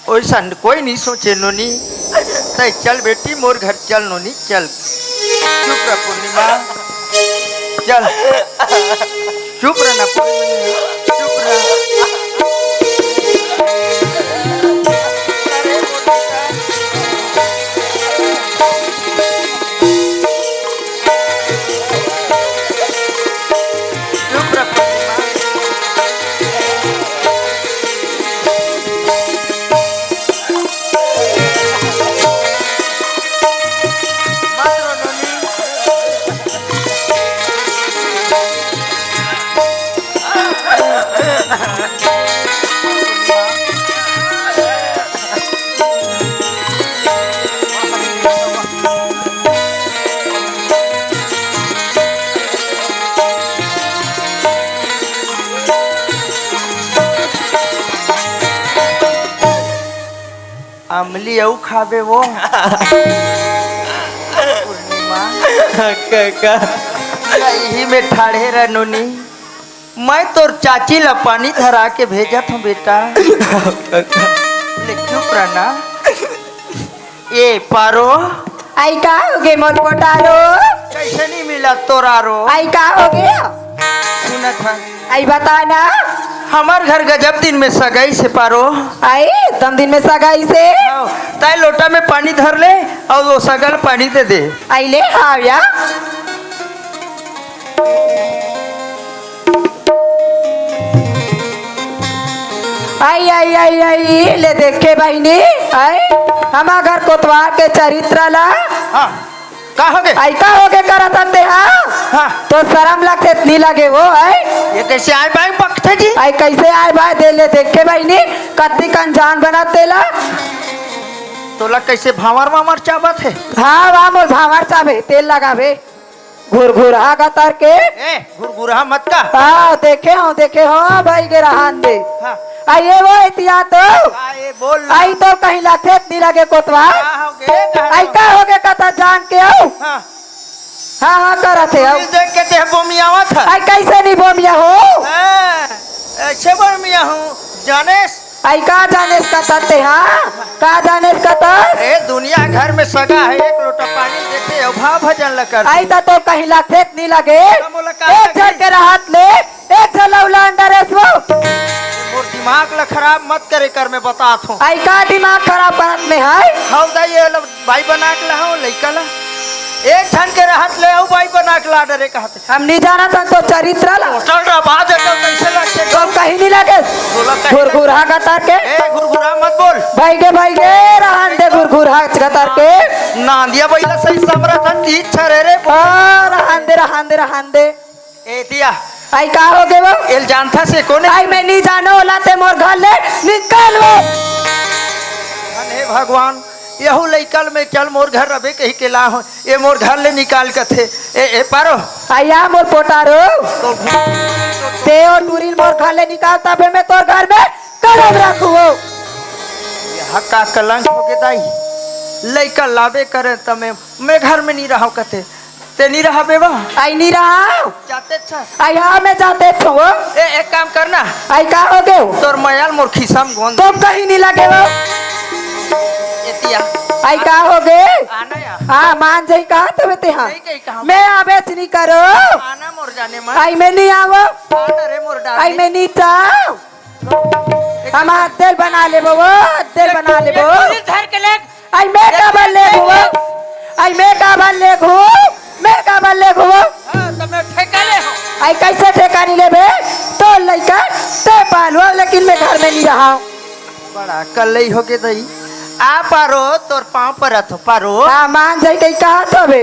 ओइसन कोई नहीं सोचे नोनी। तै चल बेटी, मोर घर चल नोनी, चल। चुप रह पूर्णिमा, चल। चुप रह ना पूर्णिमा, चुप रह। चुप रह पूर्णिमा। अमली अउ खाबे वो। पूर्णिमा। काका। यही में ठाढ़े रह नोनी। मैं तोर चाची ला पानी धरा के भेजत हूँ बेटा। काका। ले चुप रहना। ए पारो। आई का होगे मोर पोटारो? कैसे नहीं मिला तोरारो? आई का होगे? सुनत है। आई बता ना। हमर घर गजब दिन में सगाई से पारो। आई एकदम दिन में सगाई से। हाँ, ताई लोटा में पानी धर ले और वो सगल पानी दे दे। आई ले, हाँ या। आई, आई, आई, आई, ले देखे बहिनी, आई, हमर घर कोतवाल के चरित्र ला। हाँ, का होगे? आई, का होगे करत हन ते, हाँ? हाँ। तो शरम लगथे, नहीं लगे वो, आई? ये कैसे आए बाय बकथे जी? आई, कैसे आए बाय दे ले देखे बहिनी, कत्ती कन जान बनत तेला। तोला कैसे भांवर वांवर चाबत हे? हाँ, वाह, मोर भांवर चाबे, तेल लगाबे। घुरघुरहा गतर के। ए, घुरघुरहा मत का। हाँ, देखे हंव, देखे हंव, भाई गे रहन दे। हाँ। आ ये वो एतिया तो। हाँ, ये बोल ना। आई तो कहीं लाखेत नी लगे कोतवाल। का होगे, का आई हो? का होगे कथा जान के अउ। हाँ। हाँ, हाँ, करत हे अउ। पुलिस देख के तेह बोमियावत हे। आई कैसे नी बोमियाहूं? हाँ, ऐसे बोमियाहूं, जानेस? आई का जानेस कथस तेहा? का जानेस कथस? अरे, दुनिया घर में सगा हे, एक लोटा पानी देथे अउ भा भजन ल करथे। आई त तो कहीं लाखेत नी लगे। त मोला का एक लगे? झन के रहत ले, एक झन ल उलान डरेस वो। मोर दिमाग ल खराब मत करे कर, मैं बतात हंव। आई का दिमाग खराब करत में हे? हव दाई, ये लो बाई बना के लाहूं लइका ला। एक झन के रहत ले अउ बाई बना के ला डरे कहत। हम नी जानत हन तो चरित्र ला। होटल रा बात है तो कैसे लगथे? तो कहीं नी लगे। बोला कहीं घुरघुरहा गतर के। ए, घुरघुरहा मत बोल। भाई गे, भाई गे, रहन दे घुरघुरहा गतर के। नांदिया बइला सही समरत हन, तीस छरे रे। हाँ, रहन दे, रहन दे, रहन दे। ए दिया। आई का होगे वो? एल जानथस ए कोन ए? आई मैं नी जानंव ओला, ते मोर घर ले निकल वो। धन हे भगवान, यहू लइका ल मैं चल मोर घर रबे कहि के लाहूं, ए मोर घर ले निकाल कथे। ए, ए पारो। आया मोर पोटारो। तो ते ओ टूरी ल मोर घर ले निकाल, तभे मैं तोर घर में कदम रखहूं। यह का कलंक होगे दाई, लइका लाबे करे त मैं, मैं घर में नी रहंव कथे। ते नी रहबे वो? आई नी रहंव। जातेच हस? आई हाँ, मैं जातेच हंव वो। ए, एक काम करना। आई का होगे वो? तोर मया ल मोर खिसा म गोंद। तो कहीं नी लगे वो। एतिया। आई का होगे? आना या। हाँ, मान जाही कहा तबे ते हाँ। नहीं कही कहा। मैं आबेच नी करों। आना मोर जाने मन। आई मैं नी आवंव। आना रे मोर डार्लिंग। आई मैं नी चाहंव। हम अद्दे ल बना लेबो वो, अद्दे ल बना लेबो। एक टूरी धर के ले। आई मैं काबर लेगहूं वो? आई मैं काबर लेगहूं? मैं काबर लेगहूं वो? हाँ, त मैं ठेका ले हंव। आई कैसे ठेका नी लेबे? तोर लइका ते पालहू, लेकिन मैं घर में नी रहंव। बड़ा कल्लई होगे दई। आ पारो, तोर पांव परत हंव पारो। हाँ, मान जाही कहि कहा तबे।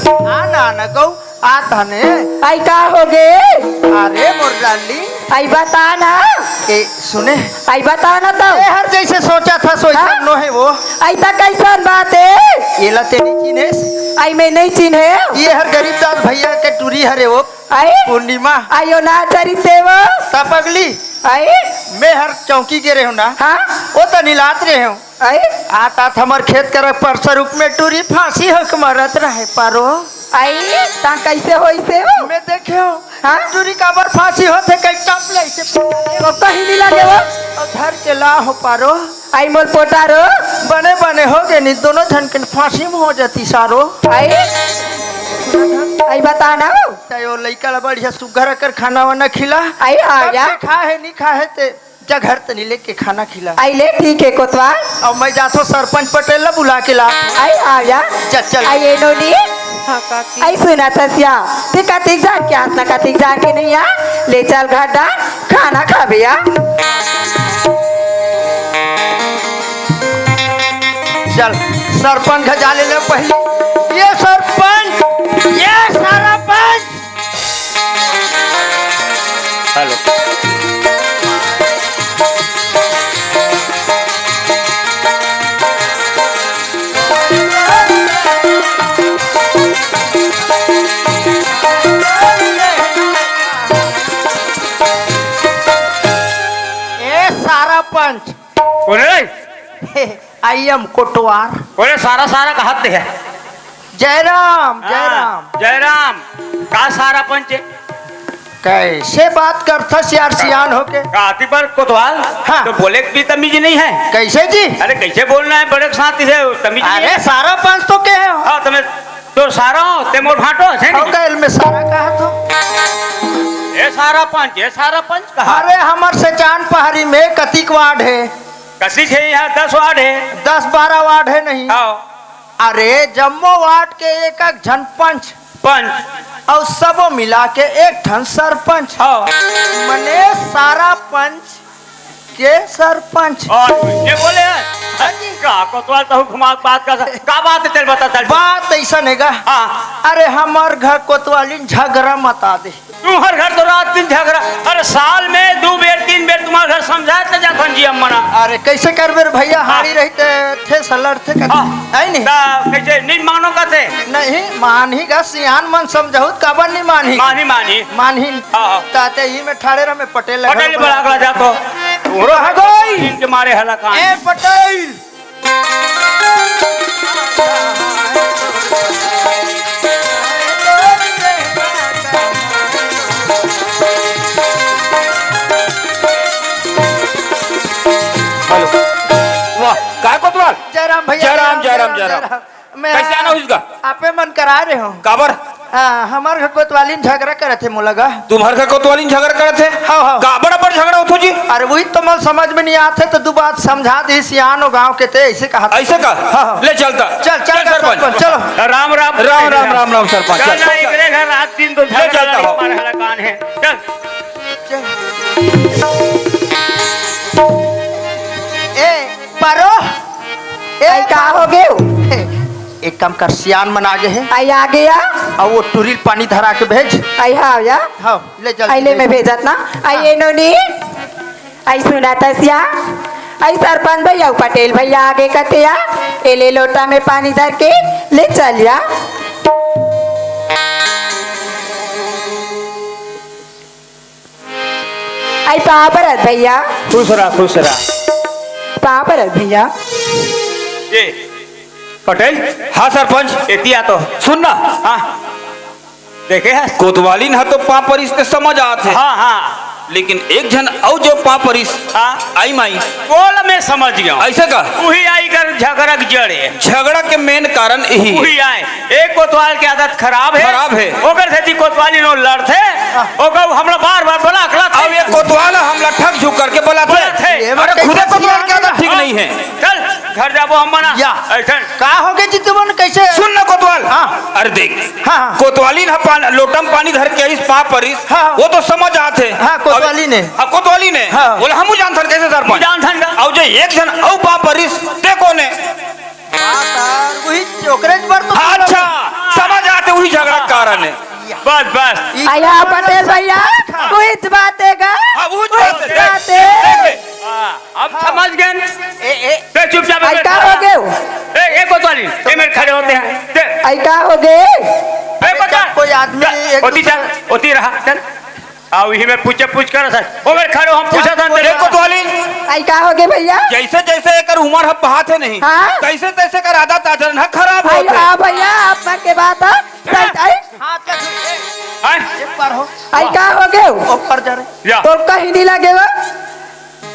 आ ना ना गऊ। आत हने। आई का होगे? अरे मोर डार्लिंग। आई बता ना। ए, सुने। आई बता ना तो। ए हर जैसे सोचथस वैसे हाँ? नो हे वो। आई त कैसन बात हे? एला ते नहीं चिन्हेस? आई मैं नहीं चिन्हेंव। ये हर गरीबदास भैया के टूरी हरे वो। आई? पूर्णिमा। आयो ना चरित हे वो। त पगली। आई? मैं हर चौकी गे रहेंव ना। हाँ? ओ त निलात रहेंव। आई? आत आत हमर खेत करा परसा रूख में टूरी फांसी होके मरत रहे पारो। आई, ता कैसे होइस हे वो? मैं देखेंव। हाँ? टूरी काबर फांसी होथे, कहीं टप ले अइसे। तो कहीं नी लगे वो। अउ धर के लाहूं पारो। आई मोर पोटारो। बने बने होगे नी, दोनों झन के फांसी में हो जाती सारो। आई? आई बता ना वो। त ओ लइका ला बढ़िया सुग्घर अकन खाना वाना खिला। आई, आ तब या। ते खाहे नी खाहे ते जा घर तनी लेके खाना खिला। आई ले, ठीक हे कोतवाल। अब मैं जाथंव सरपंच पटेल ला बुला के ला। आई आ जा। चल, चल। आई ए नोनी। हाँ, काकी। आई सुनथस या, ते कतिक जान के आस ना, कतिक जान के नहीं आ। ले चल घर डार, खाना खाबे या। चल, सरपंच घर जा ले, ले पहले। ये सरपंच, ये सरपंच। हेलो। ए सारा पंच। कोन रे? आई एम कोटवार। कोन रे सारा सारा कहत हे? जयराम, हाँ, जयराम। जयराम, का सारा पंच? कैसे बात करथस यार, सियान होके? का आती पर कोतवाल? हाँ। तो बोले के भी तमीज नहीं है। कैसे जी? अरे कैसे बोलना है, बड़े के साथ इसे तमीज नहीं अरे है। सारा पंच तो कहे हो। हाँ, तमे तो सारा हो, ते मोर भांटो है, नहीं? हो गए, मैं सारा कहा तो। ए सारा पंच, ए सारा पंच कहा। अरे हमर सेचान पहाड़ी में कतिक वार्ड है? कतिक है यहाँ? दस वार्ड है। दस बारह वार्ड है नहीं? हाँ। अरे, जम्मो वार्ड के एक एक झन पंच। पंच। अउ सबो मिला के एक ठन सरपंच। हाँ। मने सारा पंच के सरपंच। और ये बोले हैं? हाँ जी। का कोतवाल तहु घुमा बात का, का बात है, चल बता, चल। बात ऐसा नहीं गा। हाँ। अरे, हमर घर कोतवालिन झगरा मता दे। तुम्हर घर तो रात दिन झगरा, अरे साल में दू बेर, तीन बेर तुम्हर घर समझाए त जाथन जी अम्मना। अरे कैसे करबे रे भैया, हाँ। हारी रहिते ठेस लड़थे कथे, हाँ। है नहीं? त कैसे नहीं मानो कथे? न नहीं मानही गा, सियान मन समझाहूं त काबर नहीं मानही? मानही, मानही। मानही। हाँ, हाँ। ताते ही में ठाड़े रह, में पटेल लगा पटेल बड़ा अगला जा तो। उरो कहाँ गई? इनके मारे हला कान। ए पटेल। हेलो। वाह, काय कोतवाल? जय राम भैया, जय राम, जय राम, जय राम। मैं कैसे आना हुई इसका? आपे मन करा रहे हो। काबर? हाँ, हमर घर कोतवालिन झगड़ा करत हे मोला गा। तुम्हर घर कोतवालिन झगड़ा करत हे? हाँ, हाँ। काबर अबर झगड़ा होथो जी? अरे वही तो मोला समझ में नहीं आते, तो दू बात समझा दे सियान हो गांव के ते, ऐसे कहा। ऐसे का? हाँ, हाँ। ले चलता। चल, चल चल सरपंच। सरपंच, चलो। राम राम। राम राम, राम राम सरपंच। चल चल, ना, चल। एकरे घर रात दिन तो ले झगड़ा चलता लड़ाई हो। मार हला कान है। चल। ए, पारो। ए, आई का पारो। हो गयो? ए, एक काम कर, सियान मन आगे हे। आई आ गया। अउ वो टुरी ल पानी धरा के भेज। आई हाँ या। हाँ, ले चल। आई ले मैं भेजत ना। आई हाँ। ए नोनी। आई सुना तसिया। आई सरपंच भैया, पटेल भैया आगे कथे या। ए ले लोटा में पानी धर के ले चल या। आई पाँव परत भैया। खुश रहा, खुश रहा। पाँव परत भैया। ए, पटेल। हाँ सरपंच। एती आ तो। सुन ना। हाँ। देखे हस? कोतवालिन ह तो पाँव परिस ते समझ आत हे। हाँ, हाँ। लेकिन एक झन अउ जो पाँव परिस। हाँ। आई माई। बोल, मैं समझ गया। ऐसे का? उही आई कर झगड़ा के जड़ हे। झगड़ा के मेन कारण यही हे। उही आय। एक कोतवाल के आदत खराब हे। खराब हे। ओकर सेती कोतवालिन ओ लड़थे। हाँ। ओकर हमला बार-बार बला के लाथे। अब ये कोतवाल हमला ठग झुक करके बलाथे। बलाथे। अरे खुदे कोतवाल के आदत ठीक नहीं हे। चल, घर जाबो हम मना। या। ऐसन। का हो गए जी तुमन, कैसे? सुन ना कोतवाल। हाँ। अरे देख। हाँ, हाँ। कोतवालिन ह पान-, लोटा में पानी धर के आइस, पाँव परिस। हाँ, हाँ। वो तो समझ आत हे। हाँ, कोतवालिन हे। हाँ, कोतवालिन हे। हाँ। बोले, हमू जानथन कैसे सरपंच? जानथन का? अउ जो एक झन अउ पाँव परिस, ते कोन हे? हाँ, सर, वही ओकरे बर तो हाँ, अच्छा, समझ आत हे, वही झगड़ा के कारण हे। बस, बस। आया पटेल भैया, कुछ बात हे गा? हाँ, वो कुछ बात हे। बात हे। देख, देख, देख। हाँ, अब हाँ। समझ गए। ए, ए। ते चुपचाप आई का हो गए? ए, ए, कोतवाली, ए, मेरे खड़े होते हैं। ते आई का हो गए? ए, कोतवाल। कोई आदमी एक ओती दूसरे चल, ओती रहा, चल। आओ, यही में पूछे, पूछ कर सर। ओ, मेरे खड़े हो, हम पूछा था जब तेरे कोतवाली। आई का हो गए भैया? जैसे, जैसे एकर उम्र ह बहात हे नहीं, हाँ। तैसे, तैसे कर आदत आचरण ह खराब आई, होत हे। हाँ भैया, आप मन के बात है। सही, आई। हाँ, तो ठीक है। हैं? एक बार हो। आई का हो गए? ऊपर जा रे। या। तो कहीं नहीं लगे वो।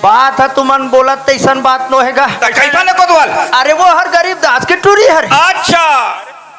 बात ह तुमन बोलत तैसन बात नो हे गा। त कैसन हे कोतवाल? अरे वो हर गरीब दास के टूरी हरे। अच्छा।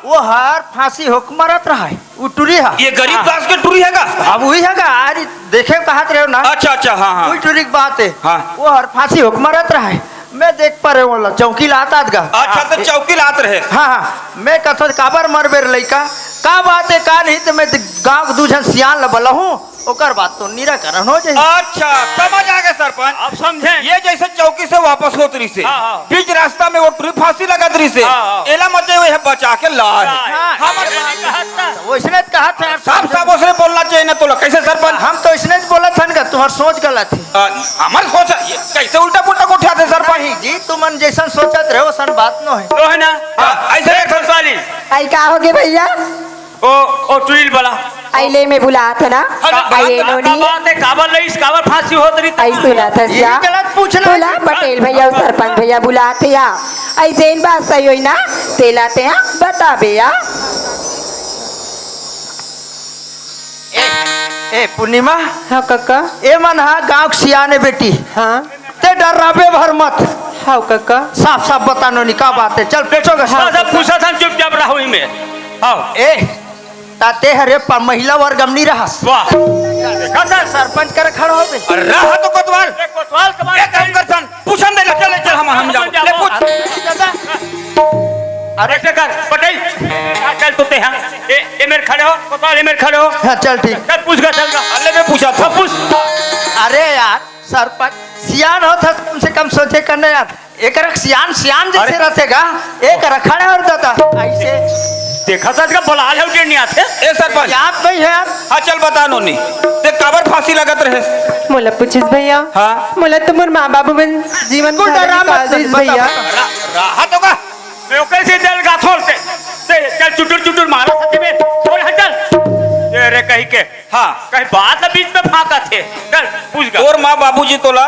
वो हर फांसी होके मरत रहा हे, वो टूरी ह। ये गरीब दास के टूरी हे गा? अब वही हे गा, अरे देखे कहत रहे हो ना। अच्छा, अच्छा, हाँ, हाँ। वही टूरी के बात हे। हाँ। वो हर फांसी होके मरत रहा हे। मैं देख पा रहे हो ला, चौकी लात आत गा। अच्छा, तो चौकी लात रहे। हाँ, हाँ। मैं कहत हूँ, काबर मरबे रे लइका? का बात हे, का नहीं, तो मैं गाँव के दू झन सियान ला बलाहूँ। ओकर बाद तो निराकरण हो जाही। अच्छा, समझ आ गए सरपंच। अब समझे। ये जैसे चौकी से वापस होत रहिसे, हाँ, हाँ। बीच रास्ता में वो टूरी फांसी लगत रहिसे, हाँ, हाँ। एला मते वो बचा के लाए। हाँ, हमर ये बात कहत था। वैसने तो कहत था। साफ साफ वैसने बोलना चाहिए ना तोला। कैसे सरपंच? हम तो इसने बोलत हन का, तुम्हार सोच गलत हे। अ, हमर सोच ये कैसे उल्टा पुल्टा गोठियाथे सरपंच? नहीं जी, तुमन जैसन सोचत रहे, वैसन बात नो हे। नो हे ना? हाँ, ऐसे ए, एक सरपंच वाली। आई का हो गए भैया? ओ, ओ, टूरी ल बला। आई ले मैं बुलात हूँ ना। अरे, आई का, का, नोनी। का बात हे? काबर लइस, काबर फांसी होत रही? आई सुना था ये सिया। गलत पूछना बोला, है। पटेल भैया अउ सरपंच भैया बुलात हे या। आई जेन बात सही होई ना, तेला ते हा बताबे या। ए, ए, पूर्णिमा। हाँ, कका। ए मन हा गाँव के सियाने बेटी। हाँ। ते डर्राबे भर मत। हाँ, कका। साफ साफ बता नोनी, का बात हे? चल, पूछो गा। हाँ, सब पूछा था, चुपचाप रहो ही में। हाँ। ए, ता ते हरे पा महिला वर्ग म नहीं रहस। वाह। देखा था? सरपंच कर खड़ा हो बे। अरे रहा तो कोतवाल। ए, कोतवाल के बात एक काम नहीं। कर सन, पूछन दे, ले चल, ले चल, हम, हम जाबो। ले पूछ। अरे दादा। अरे अरे कर, पटेल। आ, चल तो ते, हाँ। ए, ए मेरे खड़े हो, कोतवाल ए मेरे खड़े हो। हाँ, चल ठीक। चल पूछ गा, चल गा। अरे मैं पूछा था। हाँ, पूछ। अरे यार, सरपंच, सियान हो था, कम से कम सोचे करने यार। एक रख सियान, सियान जैसे अरे। रखेगा, एक रखा है और दादा, ऐसे। देखा था का बला ले उठे नहीं आते। ए सरपंच। याद नहीं है यार। हाँ, चल बता नोनी, ते काबर फांसी लगत रहे? मोला पूछिस भैया। हाँ। मोला तो मोर माँ बाबू मन जीवन कुल भर डराबे निकाल मत दिस बता, भैया। बता। रा-, राहत होगा। मैं ओकर से जल गाथोर से, से चल चुटुर चुटुर कहिके। हाँ। कहीं बात ल बीच में फांकत हे। चल, पूछ गा। तोर माँ बाबूजी तोला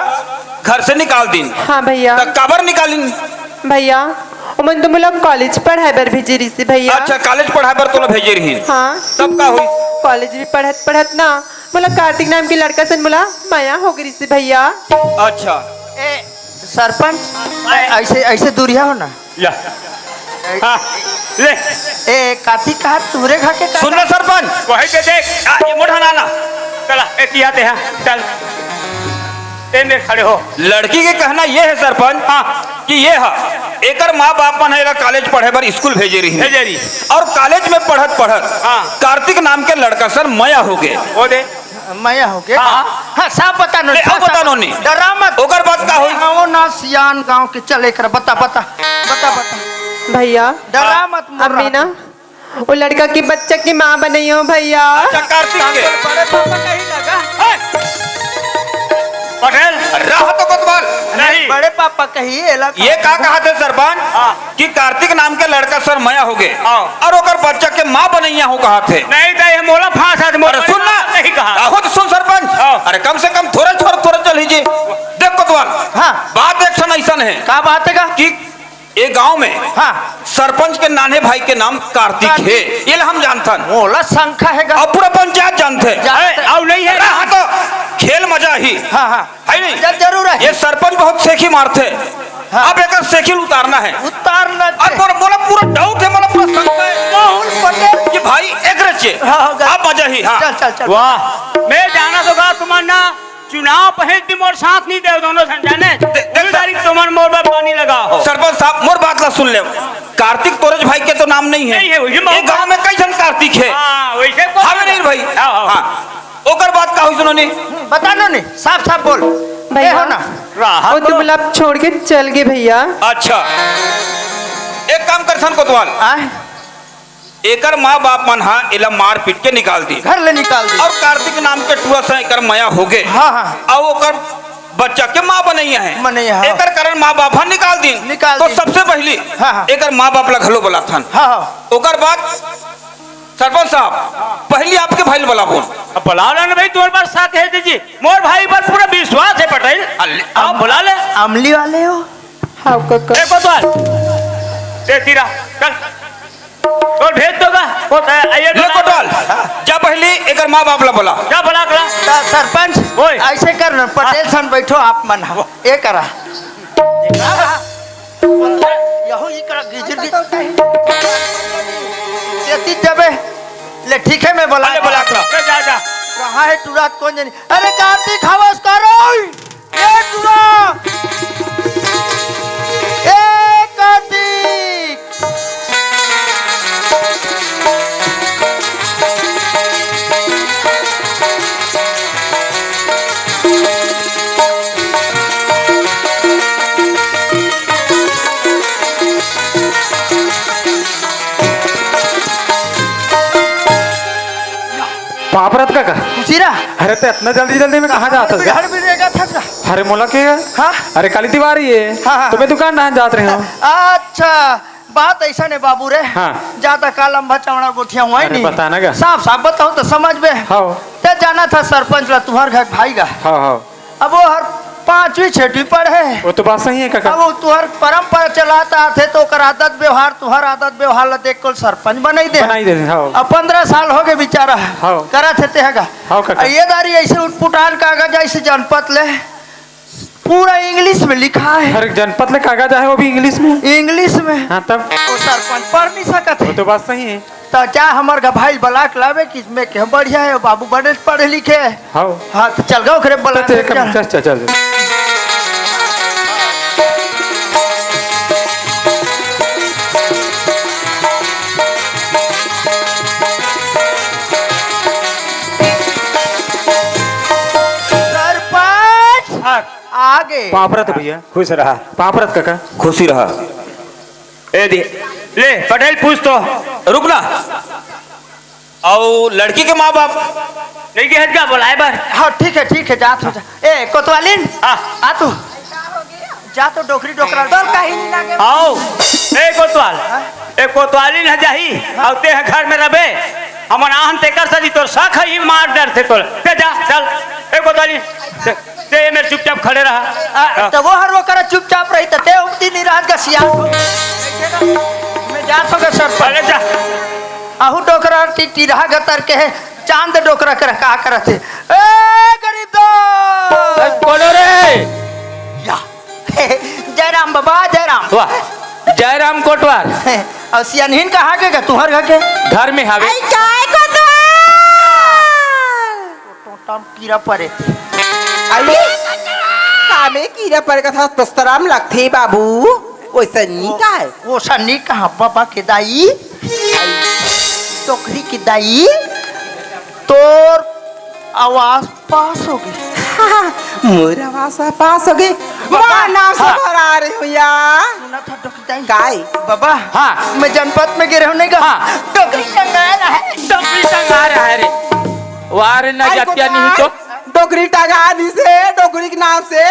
घर से निकाल दिन। हाँ भैया। त काबर निकालिन? भैया, ओमन तो मोला कॉलेज पढ़ाए बर भेजे रिहिस भैया। अच्छा, कॉलेज पढ़ाए बर तोला भेजे रिहिन। हाँ। तब का होइस? कॉलेज में पढ़त पढ़त ना मोला कार्तिक नाम के लड़का सन मोला मया हो गे रिहिस भैया। अच्छा। ए, सरपंच, ऐसे, ऐसे दूरिहा हो ना। या। हाँ, ले। ए, काती कहा तुहरे घर के का सुन ना सरपंच। वही दे देख। आ, ये मोढ़ा ना ना। चला, ए, किया ते हैं। चल। ए, में खड़े हो। लड़की के कहना ये है सरपंच हाँ। कि ये है, एकर माँ बाप मन है एला कॉलेज पढ़े बर स्कूल भेजे रही। भेजे रही। और कॉलेज में पढ़त पढ़त हाँ। कार्तिक नाम के लड़का सन मया हो गए। वो दे। मया हो गए। हाँ। हाँ, सब बता नो, ले, सब, अब बता सब। नो नी। डरा मत। ओकर बात का होई? आओ ना सियान गांव के चले कर, बता, बता, बता, बता। भैया, डरा मत, मोर अम्मी ना, वो लड़का के बच्चा की माँ बनइयो भैया। अच्छा, कार्तिक के। बड़े पापा कहीं लगा। ए! पटेल। रहा तो कोतवाल। नहीं। बड़े पापा कहीं एला ये का कहा थे सरपंच? हाँ। कि कार्तिक नाम के लड़का सर मया हो गए हाँ। और ओकर बच्चा के माँ बनैया हो कहा थे। नहीं तो ये मोला फांसा दे, मोला अरे सुन ना। नहीं कहा। आहो तो सुन सरपंच। हाँ। अरे कम से कम थोड़ा छोड़, थोड़ा चल ही जी। देख कोतवाल। हाँ। बात एक सन ऐसन है का बात है का? कि ये गांव में हाँ। सरपंच के नान्हे भाई के नाम कार्तिक कार्तिक। है, ये ला हम जानथन। मोला शंका है का? अब पूरा पंचायत जानथे। जानथे। अरे, अब नहीं है। अरे हाँ तो खेल मजा ही। हाँ, हाँ। है नहीं? जब जरूर है। ये सरपंच बहुत सेखी मारथे। हाँ। अब एकर सेखी उतारना है। उतारना अब है। मोला, मोला पूरा डाउट है, मोला पूरा शंका है। राहुल पटेल। कि भाई एक रचे। हाँ, हाँ, अब मजा ही, हाँ। चल, चल, चल। वाह, मैं जाना तो गा तुमन ना, चुनाव पहले भी मोर साथ नहीं दे दोनों झन जाने। दे, दे, पूरी तारीख तुमन मोर बर पानी लगा हो। सरपंच साहब, मोर बात ला सुन ले। कार्तिक तोरज भाई के तो नाम नहीं है। नहीं है, वही ये गांव में कई झन कार्तिक है। हाँ, वैसे को हवे नहीं भाई। हाँ, हाँ। हाँ। ओकर बात का होई सुनो नी? हम्म, बता दो नी, साफ साफ बोल। भैया, ए हो ना? राहत वो तो तो मतलब छोड़ के चल गए भैया। अच्छा, एक काम करथन कोतवाल। आय? एकर माँ बाप मन हा एला मार पीट के निकाल दी। घर ले निकाल दी। और कार्तिक नाम के टुरा से एकर मया हो गए। हाँ, हाँ। और ओकर बच्चा के माँ बनैया है। मनैया, हाँ। एकर कारण माँ बाप हा निकाल दी। निकाल तो दी। सबसे पहली हाँ, हाँ। एकर माँ बाप ला घलो बुलाथन। हाँ, हाँ। ओकर बाद सरपंच साहब, पहली आपके भाई ला बुलाबो। अब बुला लेना भाई, तुम्हारे पास साथ है जी। मोर भाई पर पूरा विश्वास है पटेल। अले-, आप बुला ले। अमली वाले हो? हाँ, कका। ए, कोतवाल। दे तीरा, चल। तोर भेज दो का? कोत-, ए, ये ये बुला। कोतवाल, जा पहली एकर माँ बाप ला बुला। जा बुला, बुला। ता-, सरपंच, ओए। ऐसे कर ना, पटेल हाँ। सन बैठो आप मन हा। ये करा। यहो ई करा गिजिर गिजिर। चेती जबे। ले ठीक है, मैं बुला अरे बुला के ला। जा, जा, जा। कहाँ है टुरा, कौन जानी? अरे कार्तिक, हवस करो। ए टुरा। ए कार्तिक। पापरत काका। खुशी रहा। अरे, ते इतना जल्दी जल्दी में कहाँ जात हस? घर भी रहेगा, थक जा। अरे, मोला के? हाँ? अरे, काली तिवारी है। हाँ, हाँ। तो मैं दुकान रहन जात रहे हूँ। अच्छा, बात ऐसा ने बाबू रे। हाँ। ज्यादा का लंबा चौड़ा गोठिया हुआ ही अरे, नहीं। बता ना गा। साफ साफ बताओ तो समझ में। हाँ। ते जाना था सरपंच ला, तुम्हार घर भाई गा। हाँ, हाँ। अब वो हर पांचवी छठवीं पढ़े। वो तो बात सही है काका। अब वो तुहर परंपरा चलाता आथे तो ओकर आदत व्यवहार, तुहर आदत व्यवहार ला देख के सरपंच बनाई दे। बनाई दे, हाँ। अब पन्द्रह साल हो गए बेचारा। हाँ। करत हे तेहगा। हाँ काका। ये दारी ऐसे उटपुटान कागज ऐसे जनपद ले पूरा इंग्लिश में लिखा है। हर जनपद ले कागज आहे, वो भी इंग्लिश में। इंग्लिश में। हाँ, तब? वो सरपंच पढ़ नहीं सकत वो है। तो बात सही है। तो जा हमर गा भाई बलाक लावे कि मैं के बढ़िया है, बाबू बड़े पढ़े लिखे है। हाँ। हाँ, तो चल गा ओकरे बलाक चल, चल, चल। चल, चल, चल। सरपंच। हाँ। आगे। पाँव परत भैया। खुश रहा। पाँव परत काका। खुशी रहा। ए दे, ले, पटेल पूछ तो। रुक ना। अउ लड़की के माँ बाप? नहीं के हट का बुलाए बर। हाँ, ठीक है, ठीक है, जात हो जा। ए, कोतवालिन, हाँ। आ तू। जा तो डोकरी डोकरा। तोर कहीं नहीं लागे। आओ। ए, कोतवाल। हाँ? ए, कोतवालिन है जाही। हाँ। अउ ते है घर में रबे। हमन आहन तेकर सदी तोर सख ही मार डरथे तोला। ते जा, चल। ए कोतवाली, ते, ते ए मेर चुपचाप खड़े रहा। आ, हाँ। त वो हर वो करा चुपचाप रही, त ते उमती नहीं रहत गा सियान। मैं जात हों गा सरपंच। अरे जा। आहू डोकरा टिटिरहा गतर के हे, चांद डोकरा कर का करत हे। ए गरीब दोस्त। ए, कोनो रे? या। जय राम बाबा, जय राम। वाह, जय राम कोटवार। अउ सियानहिन कहाँ के गा? तुहर घर के? घर में हावे। आई काय कोतवाल? टोंटा म कीरा परे थे। अरे, कामे कीरा परे कथा तोस्तराम लगथे बाबू, वैसा नी काय। वो सन्नी कहाँ बाबा के दाई? डोकरी के दाई, तोर आवाज पास होगे। मोर आवाज पास होगे। बाबा, मोर नाम से हाँ। भरा रहे हो या। सुना था डोकरी दाई। काय? बाबा, हाँ। मैं जनपद में गे रहे हों नहीं गा। हाँ। डोकरी टंगाय रहा है। डोकरी टंगाय रहा है रे। वाह रे, ना आई जतिया नहीं तो। डोकरी टंगा दी से, डोकरी के नाम से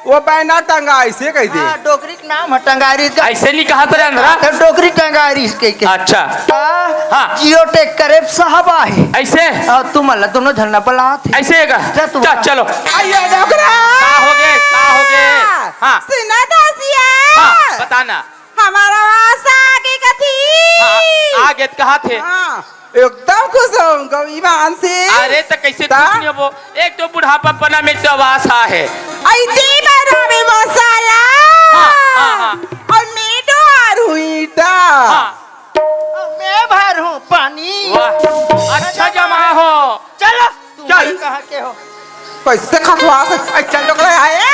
वो बैनर टंगा, ऐसे कह दे। हाँ, डोकरी के नाम है टंगाय रहिस गा। ऐसे नहीं कहा था रे अंधरा। तो डोकरी टंगाय रहिस कह के। अच्छा। हाँ, हाँ। जियो टेक करे साहब आहे। ऐसे? और तुम अल्लाह दोनों झरना बलात है। ऐसे है का? जा तुम। चल, चलो। आइए डोकरा। का होगे? का होगे? हाँ। सुना दसिया। हाँ, बताना। हमारा आवाज आगे कथी? हाँ, आगे त कहा थे। हाँ। एकदम खुश हों गा ईमान से। अरे, त कैसे ता? खुश नहीं होबो? एक तो बुढ़ापा पना में तो आवास आ है। आई दी बराबे मसाला। हाँ, हाँ, हाँ। और मैं डोहार हूँ ईटा। हाँ। और मैं भर हूँ पानी। वाह, अच्छा जमा हो। चलो, तुम चल। कहाँ के हो? कैसे खखवास है? आई चल डोकरा आया।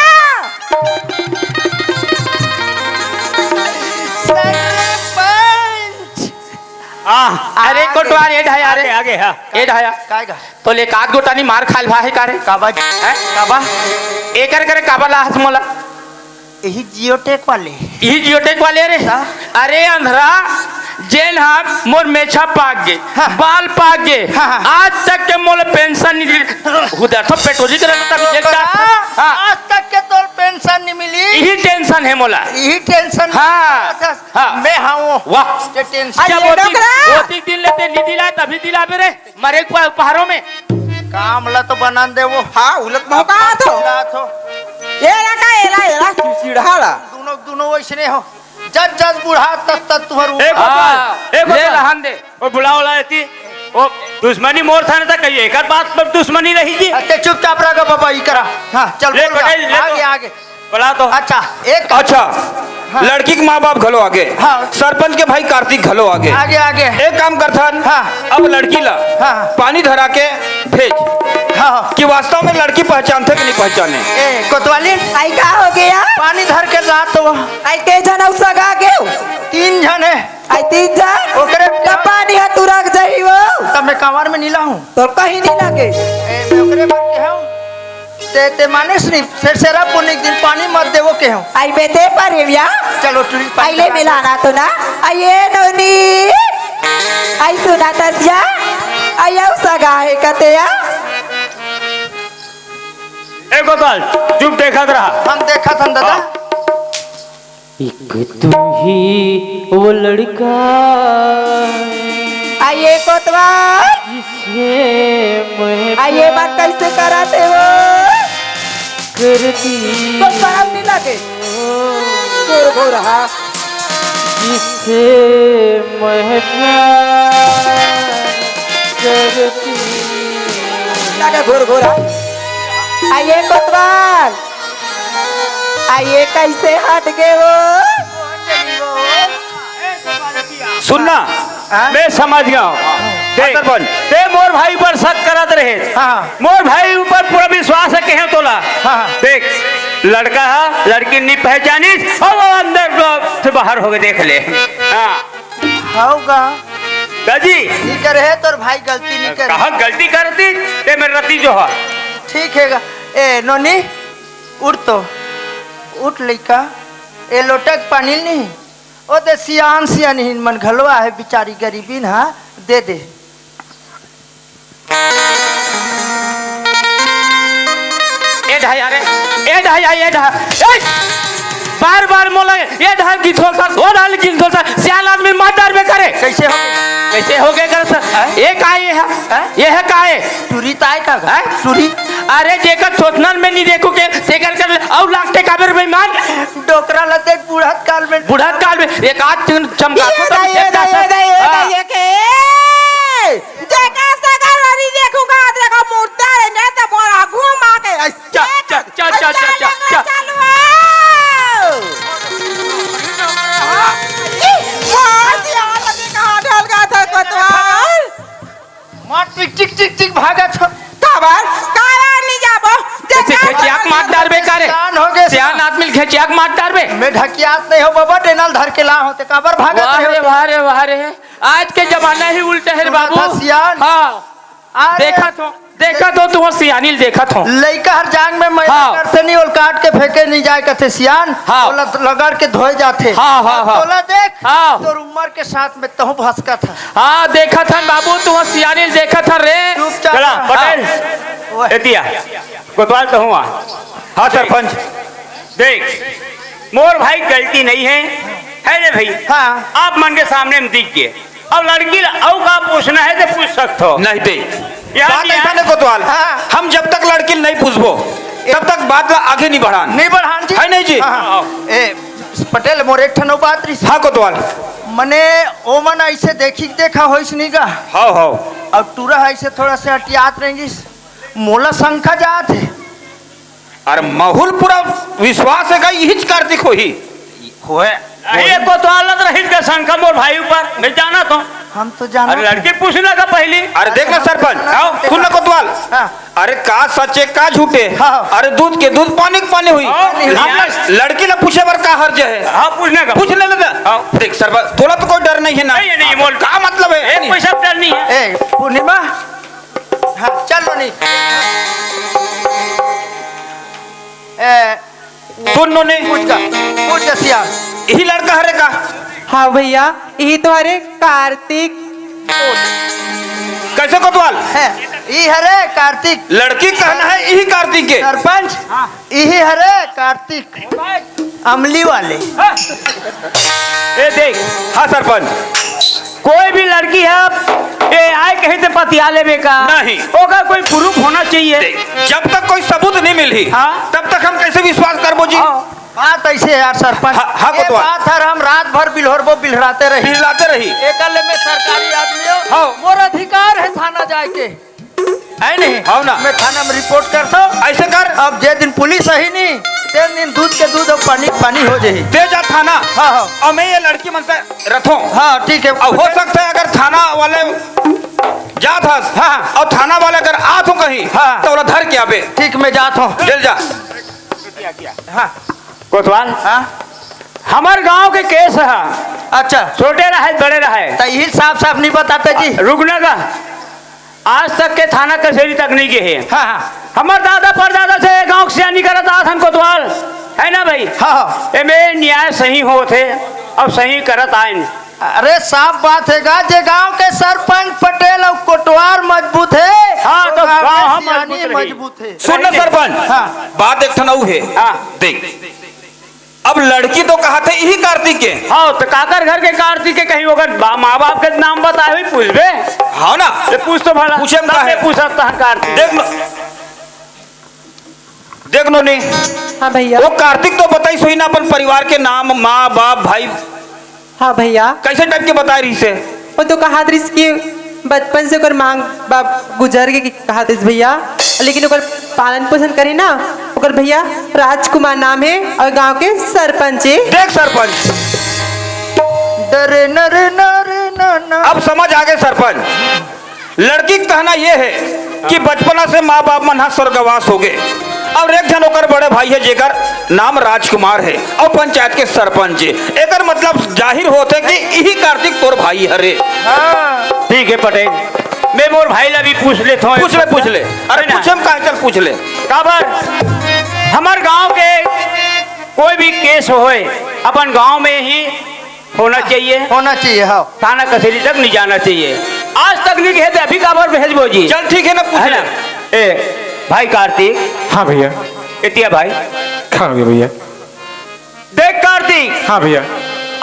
सरपंच। आह, अरे कोटवार, ए ढाया रे। आगे, आगे, हाँ। ए ढाया। काय गा? तोला एक आध गोटा नी मार खाल भा हे का रे? काबा? हैं? काबा? एकर करे काबा लाहस मोला? यही जियोटेक वाले। यही जियोटेक वाले रे? हाँ। अरे अंधरा, जेन हा मोर मेछा पाक गे, हाँ। बाल पाक गे, हाँ, हाँ। आज तक के मोला पेंशन नहीं दिली। उधर तो पेटोजी के रहता, तभी देखता। हाँ। आज तक के तोर पेंशन नहीं मिली। यही टेंशन है मोला। यही टेंशन हाँ। हाँ। मैं हाँ वो। वाह। ये टेंशन। क्या अरे बोती, डोकरा। बोती दिन लेते नहीं दिलाए, तभी दिलाबे रे। मरे के पा-, पहाड़ों में। काम ला तो बना दे वो। हाँ, उलट मौका तो। बात हो। ये ला का, ये ला, ये ला, चिड़चिड़हा ला। दोनों, दोनों वैसने हो। जब जब बूढ़ा तब तब तुम्हारू। ए गोपाल, हाँ, ए गोपाल। ले लहन दे। वो बुलाओ ला एती। वो दुश्मनी मोर थाने तक कही, एकर बात पर दुश्मनी रही जी। अरे चुपचाप रह गा बाबा, ई करा। हाँ, चल ले बोल गा। पटेल, ले आगे, तो। आगे। बोला तो। अच्छा, एक अच्छा, हाँ। लड़की के माँ बाप घलो आगे, हाँ। सरपंच के भाई कार्तिक घलो आगे। आगे, आगे। एक काम करथन, हाँ। अब लड़की ला हाँ। पानी धरा के भेज हाँ, हाँ। कि वास्तव में लड़की पहचानथे कि नहीं पहचाने। ए, कोतवाली, आई का हो गया? पानी धर के ला तो। आई ते झन अउ सगा गेव? तीन झन है। आई तीन झन? ओकरे त पानी ह तुरक जाही वो। तब मैं कवार में नीला हूँ। तो कहीं नहीं लगे। ए, मैं ओकरे बर के हूँ। ते, ते मानिस नहीं, सेरसेरा पुन्नी के दिन पानी मत देवो के हूँ। आई मैं दे पारेव या। चलो, टुरी पानी आई ले चला। मिलाना तो ना। आई ये नोनी। आई सुना तसिया। आई अउ सगा हे कते या। ए गोपाल, चुप देखत रहा। हम देखत हन दादा। हाँ। एक तू ही वो लड़का है आइए कोतवाल। जिसे मैं आइए बात कैसे कराते हो? करती तो शर्म नहीं लगे? गोर गोर हा। जिसे मैं प्यार करती। लगे घोर घोर हा। आइए कोतवाल। आइए कैसे हट गए हो? सुनना, हाँ? मैं समझ गया हूँ। देख, सरपंच। ते मोर भाई पर शक करत रहे। हाँ। मोर भाई ऊपर पूरा विश्वास है, कहे तोला। हाँ। देख, लड़का है, लड़की नहीं पहचानिस, और वो अंदर से बाहर हो गए, देख ले। हाँ। होगा। दाजी। ठीक रहे तोर भाई गलती नहीं करे। कहाँ गलती करती? ते मेरे रती जो है। ठीक है गा। ए, नोनी, उठ तो। उठ लइका। ए, लोटक पानी नहीं। ओ दे सियान सियान हिन मन घलो आहे बिचारी गरीबी ना, दे दे। ए ढाई आ रे, ए ढाई आ, ए ढाई, ए! बार बार मोला ये ढाल की थोल सा, वो ढाल की थोल सा, सियान आदमी मार डारबे करे। कैसे हो गए? कैसे हो गए कर सर? हैं? ये का ये है? हैं? ये है का ये? टूरी ताय का घर? हैं? टूरी। अरे जेकर सोचनन में नहीं देखो के, तेकर कर ले, अउ लागते काबर बेईमान? डोकरा ला देख बुढ़त काल में। बुढ़त काल में एक आध दिन चमका ये तो दा, ये दा, ये दा, ये दा, हाँ। ये के? जेकर सगर वाली देखूंगा, देखो मुर्दा रे, नहीं तो मोर आगू में आके चल, चल, चल, चल, चल, चल, चल। चल, वाओ। ई, मार दिया, अभी कहाँ ढल गया था कोतवाल? मार टिक, टिक, टिक, टिक, भागा छ। काबर? काबर नहीं जाबो? कैसे जेकर खेचियाक मार डारबे का रे? सियान हो गए, सियान सियान। आदमी ल खेचियाक मार डारबे। मैं ढकियात नहीं हो बाबा, डेनल धर के ला होते, काबर भागत वाह रहे रे, होते? वाह रे, वाह रे। आज के जमाना ही उल्टा है रे सुना बाबू। था सियान। हाँ। अरे। देखत हो, देखत हो, तुहर सियानी ल देखत हो। लइका हर जांग में मैला हाँ। करथे नहीं, ओल काट के फेंके नहीं जाए, कथे सियान, हाँ। ओला रगड़ के धोए जाथे। हाँ, हाँ, हाँ। तोला देख, हाँ। तोर उम्र के साथ में तहूँ भसकत ह। हाँ, देखत हन बाबू, तुहर सियानी ल देखत हन रे। चुपचाप चला, रह। पटेल, हाँ। ओए। एतिया, कोतवाल तहूँ आ। हाँ, सरपंच। देख, मोर भाई गलती नहीं है, है रे भाई? हाँ। आप मन के सामने में दिख गए। अब लड़की ल अउ का पूछना है तो पूछ सकत हो। नहीं दे। यार, बात यार। ऐसा नहीं कोतवाल। हाँ। हम जब तक लड़की ल नहीं पूछबो, तब तक बात ला आगे नहीं बढ़ान। नहीं बढ़ान जी। है नहीं जी? हाँ, हाँ। ए, पटेल, मोर एक ठन अउ बात रही। हाँ कोतवाल। मने ओमन ऐसे देखी के देखा होइस नहीं गा। हाँ, हाँ। और टूरा ऐसे थोड़ा से हटियात रहेंगी। मोला शंका जात है। अरे महुल पूरा विश्वास है का इहिच कार्तिक होही? होए। अरे कोतवाल रहिस का शंका मोर भाई ऊपर, मैं जानत हूँ। हम तो जानत अरे हूँ। लड़की पूछना का पहली। अरे देख ना सरपंच, आओ। सुन ना कोतवाल। हाँ। अरे का सच है का झूठे? हाँ। अरे दूध के दूध पानी के पानी हुई। हाँ। हम लड़-, लड़की ला पूछे बर का हर्ज है? हाँ, पूछने का। पूछ ले ना। हाँ। देख सरपंच, तोला तो कोई डर नहीं है ना? नहीं है, नहीं है, मोल। का मतलब है? ए, कोई सब डर नहीं है। ए, पूर्णिमा, हाँ, चल नोनी। ए, सुन नोनी। पूछ का, पूछ का सियान। यही लड़का हरे का? हाँ भैया, यही तो हरे कार्तिक। कैसे कोतवाल? है, ई हरे कार्तिक। लड़की कहना है यही कार्तिक के। सरपंच, यही हरे कार्तिक। अमली वाले। ए देख, हाँ सरपंच। कोई भी लड़की है, ए आए कहीं से पतिया लेबे का? नहीं। ओकर कोई प्रूफ होना चाहिए। देख, जब तक कोई सबूत नहीं मिलही, हाँ। तब तक हम कैसे विश्वास करबो जी? हाँ। बात ऐसे है यार सरपंच। हाँ, हाँ, ये कोतवाल। बात हर हम रात भर बिल्होरबो बिल्हराते रही। बिल्हराते रही। एकर ले मैं सरकारी आदमी हूँ। हाँ। मोर अधिकार है थाना जाए के। है नहीं? हाँ ना। मैं थाना में रिपोर्ट करता हूँ। ऐसे कर। अब जे दिन पुलिस आई नहीं, तेन दिन दूध के दूध और पानी के पानी हो जाही। ते जा थाना। हाँ, हाँ। और मैं ये लड़की मन से रथों। हाँ, ठीक है। अब हो सकता है अगर थाना वाले जात हस, हाँ। और थाना वाले अगर आत हो कहीं, हाँ। तो ओला धर के आबे। ठीक, मैं जात हूँ। चल जा। हाँ। कोतवाल, हाँ? हमर गांव के केस ह। अच्छा। छोटे रहे, बड़े रहे। त यही साफ साफ नहीं बताते जी। रुकना का। आज तक के थाना कचहरी तक नहीं गए हैं। हाँ, हाँ। हमर दादा परदादा से ये गांव के सियानी करत आत हन कोतवाल, है ना भाई? हाँ, हाँ। एमे न्याय सही होत हे, अब सही करत आयन। अरे साफ बात है गा, जे गांव के सरपंच पटेल और कोटवार मजबूत है, हाँ, वो तो गांव गांव के हम सियानी मजबूत रही। मजबूत है। सुन ना सरपंच, हाँ। बात एक ठन अउ है। हाँ। देख, अब लड़की तो कहा थे यही कार्तिक के। हाँ, तो काकर घर के कार्तिक के कहीं ओकर बा-, माँ बाप के नाम बताए हुई पूछबे? हाँ ना। ये पूछ तो भला। पूछे में सबने काहे? पूछा था कार्तिक। देख लो, देख नोनी। हाँ भैया। वो कार्तिक तो बताई सोई ना अपन परिवार के नाम, माँ बाप भाई। हाँ भैया। कैसे टाइप के बताए रही से? वो तो कहा रहिस कि बचपन से ओकर माँ बाप गुजर के कहा रहिस भैया, लेकिन ओकर पालन पोषण करे ना, ओकर भैया राजकुमार नाम है और गांव के सरपंच है। देख सरपंच, डरे नरे नरे ना ना। अब समझ आ गए सरपंच, लड़की के कहना ये है कि बचपना से माँ बाप मन हा स्वर्गवास हो गए और एक झन ओकर बड़े भाई है जेकर नाम राजकुमार है और पंचायत के सरपंच है। एकर मतलब जाहिर होत है कि यही कार्तिक तोर भाई हरे। हाँ। ठीक है पटेल, मैं मोर भाई ला भी पूछ लेत हूँ। पूछ ले, पूछ ले। अरे है ना? पूछे में का है, चल पूछ ले। काबर हमर गांव के कोई भी केस होए, अपन गांव में ही होना चाहिए। होना चाहिए, हाँ। थाना कचहरी तक नहीं जाना चाहिए। आज तक नहीं गए तो अभी काबर भेजबो जी? चल ठीक है ना, पूछ है ले। ना? ए, भाई कार्तिक। हाँ भैया। एतिया भाई। हाँ भैया। देख, कार्तिक। हाँ भैया।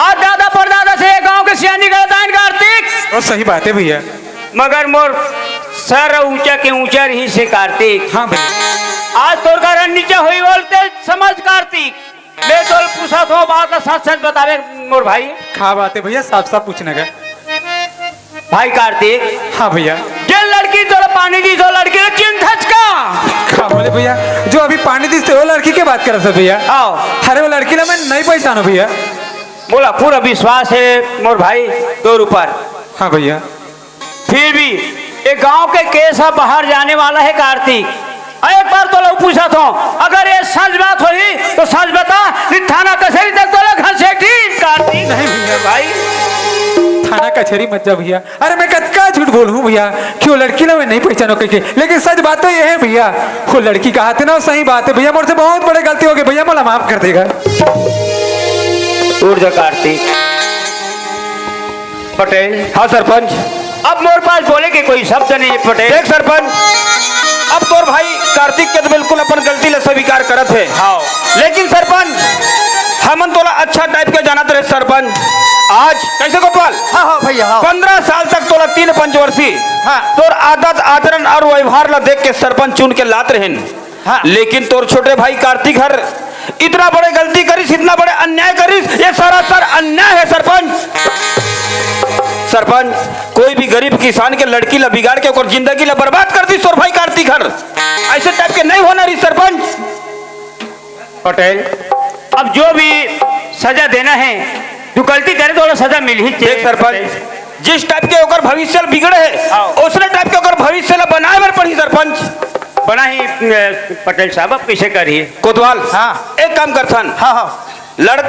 अउ दादा परदादा से ये गांव के सियानी गलत आइन कार्तिक। अउ सही बात हे भैया। मगर मोर सर ऊंचा के ऊंचा रहिस हे कार्तिक। हाँ भैया। आज तोर करा नीचा होही बोलते समझ कार्तिक। मैं तोला पूछत हों, बात ला सच सच बताबे मोर भाई। का बात हे भैया, साफ साफ पूछना का। भाई कार्तिक। हाँ भैया। जे लड़की तोला पानी दिस, ओ लड़की ला चिन्हथस का? का बोले भैया, जो अभी पानी दिस ते ओ लड़की के बात करत हस भैया। हाँ। अरे वो लड़की ला मैं नहीं पहचानों भैया। मोला पूरा विश्वास हे मोर भाई तोर ऊपर। हाँ भैया। फिर भी ये गांव के केस ह बाहर जाने वाला हे कार्तिक। अउ एक बार तोला पूछत हों, अगर ये सच बात होही तो सच बता, नहीं थाना कचहरी तक तोला घसीटही कार्तिक। नहीं भैया। भाई। थाना कचहरी मत जा भैया। अरे मैं कतका झूठ बोलहूँ भैया कि वो लड़की ला मैं नहीं पहचानों कहिके, लेकिन सच बात तो ये हे भैया, वो लड़की कहाथे ना, सही बात हे भैया, मोर से बहुत बड़े गलती होगे भैया, मोला माफ कर देगा। उठ जा कार्तिक। पटेल। हाँ सरपंच। अब मोर पास बोले के कोई शब्द नहीं हे पटेल। देख सरपंच, अब तोर भाई कार्तिक के तो बिल्कुल अपन गलती ला स्वीकार करत हे। हाँ। लेकिन सरपंच, हमन तोला अच्छा type के जानत रहे सरपंच। आज कैसे कोतवाल? हाँ, हाँ भैया, हाँ। पन्द्रह साल तक तोला तीन पंचवर्षी हाँ। तोर आदत, आचरण अउ व्यवहार ला देख के सरपंच चुन के लात रहेन। हाँ। लेकिन तोर छोटे भाई कार्तिक हर इतना बड़े गलती करिस, इतना बड़े अन्याय करिस, ये सरासर अन्याय हे सरपंच। सरपंच, कोई भी गरीब किसान के लड़की ला बिगाड़ के ओकर जिंदगी ला बर्बाद कर दिस तोर भाई कार्तिक हर। ऐसे type के नहीं होना रही सरपंच। पटेल, अब जो भी सजा देना हे, जो गलती करे तो ओला सजा मिलही देख चाहिए। सरपंच, जिस type के ओकर भविष्य ल बिगड़े हे, हाँ। उसने type के ओकर भविष्य ल बनाए बर पड़ही सरपंच। बना ही, अ, पटेल साहब, अब कैसे करिए? कोतवाल, हाँ। एक काम करथन। हाँ, हाँ। लड़-,